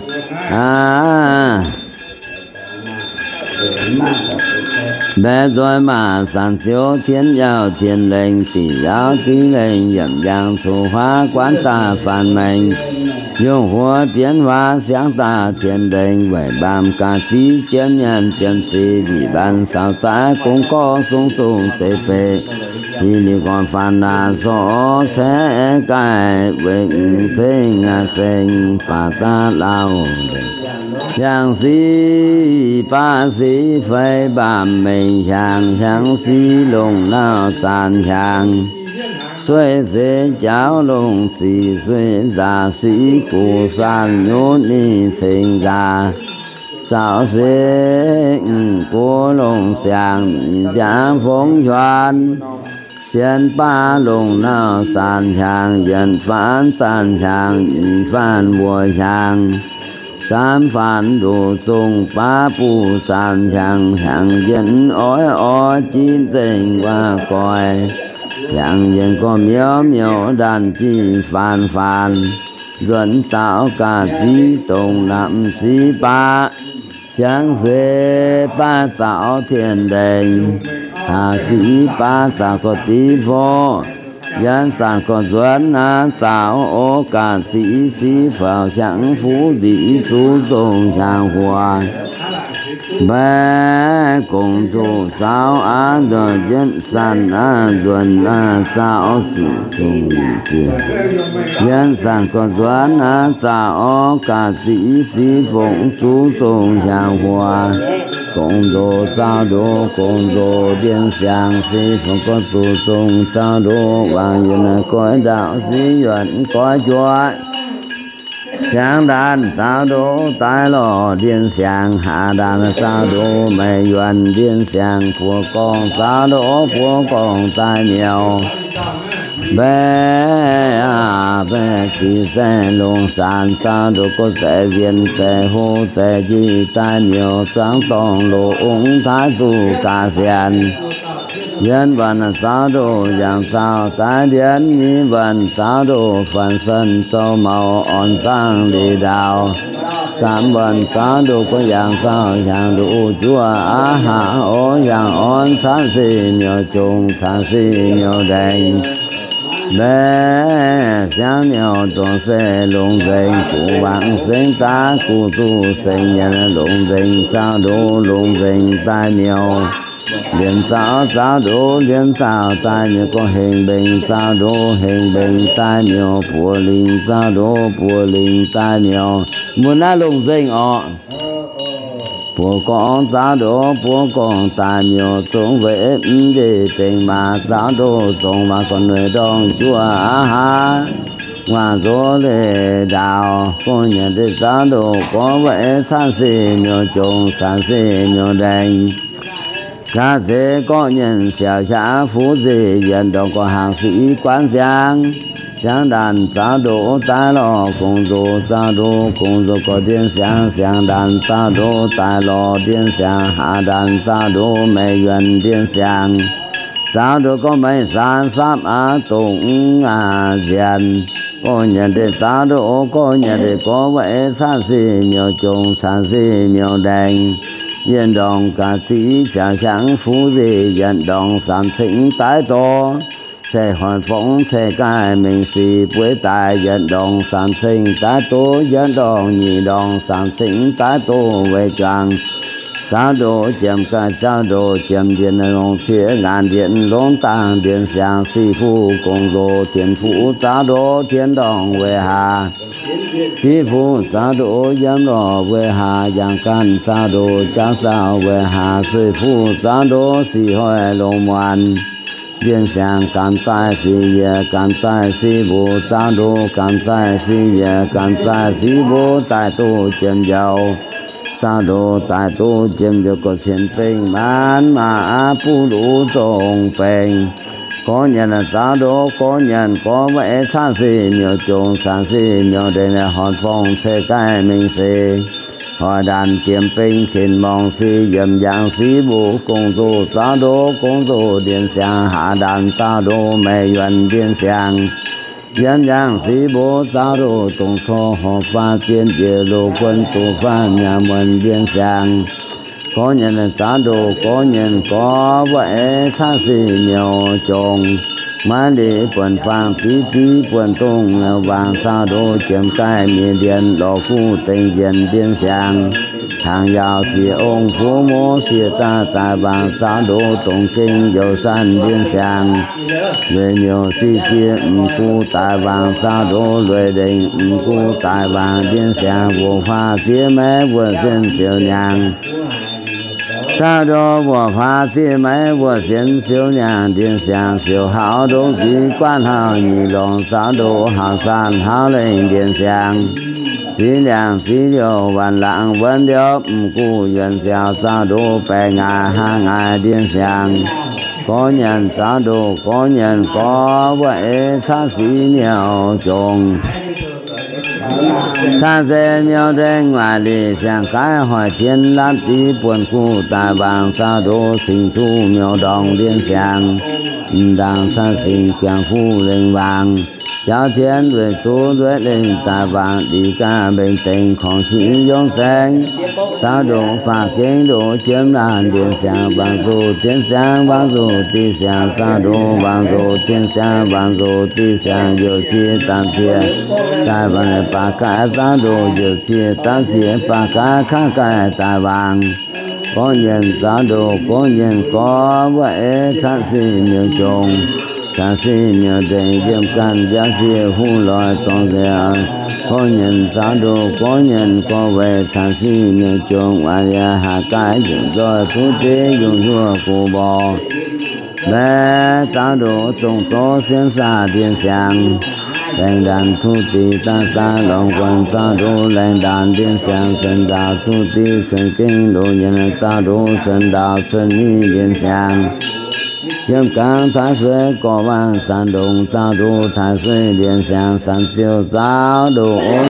Aqv, mbaeqv nzoih maac zanc ziouv tien yaauh tien lengh, diqc yaauh diqc lengh yiemc njang coqv huaav guanv daaih faanx maengx. Yongh huox bienv huaav siangv daaih tien lengh, weic mbaamz gaax ziv jienv nyanc jiem zic, liqc mbaanx saaux zaaix gong gorqv zong zongh deix beic, hic liqc gorn faanx naanc sorc caeqv gaih, weic mv ceng aqv ceng baac daav lauh. Hiaangx siqv baav siqv fei mbaamh mengh hiaangx, hiaangx siqv longc nauv zaanc hiaangx. Sueih seix jaauv longc zic sueih nzaac siqv gux saanh nyutv ninh cengx nzaac. Zaux se mv gox longc ziangx nziaamv fongv hiuan. Sienx baav longc nauv zaanc hiaangx, yietc faanx zaanc hiaangx, i faanx mbuoqc hiaangx, saamv faanx ndoqc zongh baav buv zaanc hiaangx, hiaangx yienx oix oix jiv nzengc waac goix, hiaangx yienx gorx miouv miouv ndaanh jiv faanx faanx, nzuonx zaux ga'ziv dongh namx siqv baav, siangx se baav zaux tien lengh, haac siqv baav zaux gorx ziv fov, yienx zanc gorx nzuonx naaiv zaux ov ga'ziv siqv faaux hiaangx fuqv nziqv zuqv zongh hiaangx huox. Mbaeqv gongx ndoqc zaux aav nzuonx, yietv sanc aav nzuonx aav zaux zuqc zongh ziec. Yienx zanc gorx nzuonx aav zaux ov ga'ziv siqv fongc zuqv zongh hiaangx huox. Gongx ndoqc zaux ndoqc gongx ndoqc ndien siangx siqv fongc gorx zuqc zongh zaux ndoqc wangc yuonc goiv ndaauv siqv yuonc goiv juoqv. Siangx ndaanh zaux ndoqc daaih lorh ndien siangx, haax ndaanh zaux ndoqc maiv yuonc ndien siangx, buoz gorngv zaux ndoqc buoz gorngv daaih miouz. Mbaeqv aac, mbaeqv zic zaeqv longc saanx zaux ndoqc gorx zaeqv nzienx zaeqv hlo zaeqv njiec daaih miouz, zuangx dorngh loz ong taaix duqv gaax sienx. Yienx wuonh zaux ndoqc yangh zaux daaih ndienx, nyeic wuonh zaux ndoqc faanx sen zoux maux orn zaangv leiz ndaauh. Saamv wuonh zaux ndoqc gorx yangh zaux hiaangx ndoqc juov aqv, haax orv hiaangx orn caanv se miouz jongc caanv se miouz ndaengx. Mbaeqv siangx miouz dongh se longx nzengc, guv wangc sengx daav guv duqv sengx nyanc, longx nzengc zaux ndoqc longx nzengc daaih miouz. Liemh zaux zaux ndoqc liemh zaux daaih miouz, gorngv hengx mbengx zaux ndoqc hengx mbengx daaih miouz, buoz lingc zaux ndoqc buoz lingc daaih miouz. Mbuo naaiv longx nzengc orqc. Buoz gorngv zaux ndoqc buoz gorngv daaih miouz, zongx weic mv ndeic dengx maac zaux ndoqc zongx maac gorngv nueic ndorngh juov aqv haax. Nguaaz nzox leiz ndaauh gorngv nyanc deix zaux ndoqc gorngv weic caanv se miouz jongc caanv se miouz ndaengx. Caqv zeiz gorqv nyienh siaauc hiaangx fuqv nzih yietc ndongc gorx-hnaangx siqv guanv siang. Siang ndaanc zaaux ndoqv daaih lorh gong-zoh zaaux ndoqv gong-zoh gorx ndiev siang. Siang ndaanc zaaux ndoqv daaih lorh ndiev siang. Haaz ndaanc zaaux ndoqv meix yuonh ndiev siang. Zaaux ndoqv gorngv meix saan sapv aqv dongh aav nzienx. Gorqv nyienh deix zaaux ndoqv gorqv nyienh deix gorx wuov eix caqv siqv miuc jongc caqv siqv miuc ndengc. Yietc ndongc gaax ziqv siaauc hiaangx fuqv nzih yietc ndongc samx ceng daaih doz. Ceix horn fongv ceix gaaih mingh sic bueix daaih yietc ndongc samx ceng daaih doz. Yietc ndongc nyic ndongc samx ceng daaih doz weic juangc. Zaaux ndoqv jiem gaaih zaaux ndoqv jiem ndiev longc ciev ngaanc ndiev longc dangh ndiev siang siqv fuqv gong-zoh tien fuqv zaaux ndoqv tien ndongc weic haax. Siqv fuqv zaaux ndoqv yiem lorh weic haax. Yangh ganh zaaux ndoqv jaav zaaux weic haax. Siqv fuqv zaaux ndoqv siqv hoic longc muonc ndiev siang. Gamh daaih siqv yiec gamh daaih siqv mbuo zaaux ndoqv gamh daaih siqv yiec gamh daaih siqv mbuo daaih doz jiem njaaux. Zaaux ndoqv daaih doz jiem njaaux gorqv-cien bengh maanc maac aqv buv luv zongh bengh. Gorqv nyienh zaaux ndoqv gorqv nyienh gorx wuov eix caqv siqv miuc jongc caqv siqv miuc ndengc horn fongv ceix gaaih mingh sic. Hoic ndaanc jiem bengh kin morngh siqv yiemc yaangh siqv mbuo gong-zoh zaaux ndoqv gong-zoh ndiev siang. Haaz ndaanc zaaux ndoqv meix yuonh ndiev siang. Yiemc yaangh siqv mbuo zaaux ndoqv dongh corc horc faah zien jiex loz guon doqc faanh nyaanh muonc ndiev siang. Gorqv nyienh zaaux ndoqv gorqv nyienh gorx wuov eix caqv siqv miuc jongc. Maiv liuz buonc faang div div buonc dongh waangc zaaux ndoqv jiem gaaih mienh ndiev lorz guv dengh njienc ndiev siang. Hnaangx yaauc sieqv ong fuqv mov sieqv daaih daaih waangc zaaux ndoqv dongh gengh youz sanv ndiev siang. Lueic miuc siqv jiex m'gu daaih waangc zaaux ndoqv lueic ndengc m'gu daaih waangc ndiev siang. Mbuoqc faah sieqv maiv mbuoqc sienx siouc nyaangh. Zaaux ndoqv mbuoqc faah sieqv maiv mbuoqc sienx siouc nyaangh ndiev siang. Siouc hauv ndongc ziqv guaav hlauv nyic longc zaaux ndoqv hauv saanh hauv lengh ndiev siang. Ziv ndiangx ziv liouh waanc laangz wuonv liouh m'gu yuonc siaaux zaaux ndoqv baeqc ngaaic hnangv ngaaic ndiev siang. Gorqv nyienh zaaux ndoqv gorqv nyienh gorx wuov eix caqv siqv miuc jongc. Caqv siqv miuc ndengc waaic lic siang-gaaix hoic tien lapv div buonc guv daaih waangc zaaux ndoqv cingx juqv miuc ndorngx ndiev siang. M'ndaangc caqv cingx jangx fuqv lengh waangc. Jauv tien weic zuqc nzueic lengh daaih waangc liqc gaax mbengx dengx korngx sieqv yongv saeng. Zaaux ndoqv faah gengh ndoqv jiem laanh ndiev siang. Waangc nzoqc tien siang waangc nzoqc diqc siang zaaux ndoqv waangc nzoqc tien siang waangc nzoqc diqc siang youc cie dapv cie daaih waangc baac gaaix zaaux ndoqv youc cie dapv cie baac gaaix kangv gaaih daaih waangc. Gorqv nyienh zaaux ndoqv gorqv nyienh gorx wuov eix caqv siqv miuc jongc. Caqv siqv miuc ndengc yiem ganh jaav siqv huv loix dorngx nzengc. Gorqv nyienh zaaux ndoqv gorqv nyienh gorx weic caqv siqv miuc jongc. Waaic yaac haaix gaaix nzengc nzoih cuotv deix yungh hnyouv gox mborqc. Laengz zaaux ndoqv dongh zorqv sienx saah ndiev siang. Laengz ndaanc cuotv deix daaih daaih lorngx guon zaaux ndoqv laengz ndaanc ndiev siang. Cun ndaauh cuotv deix cun gengh loz nyienh zaaux ndoqv cun ndaauh cun nyic ndiev siang. Yiem gangx taaix sueih gorx waangc zanc ndongc zaaux ndoqv taaix sueih ndiev siang. Sanx ziouh zaaux ndoqv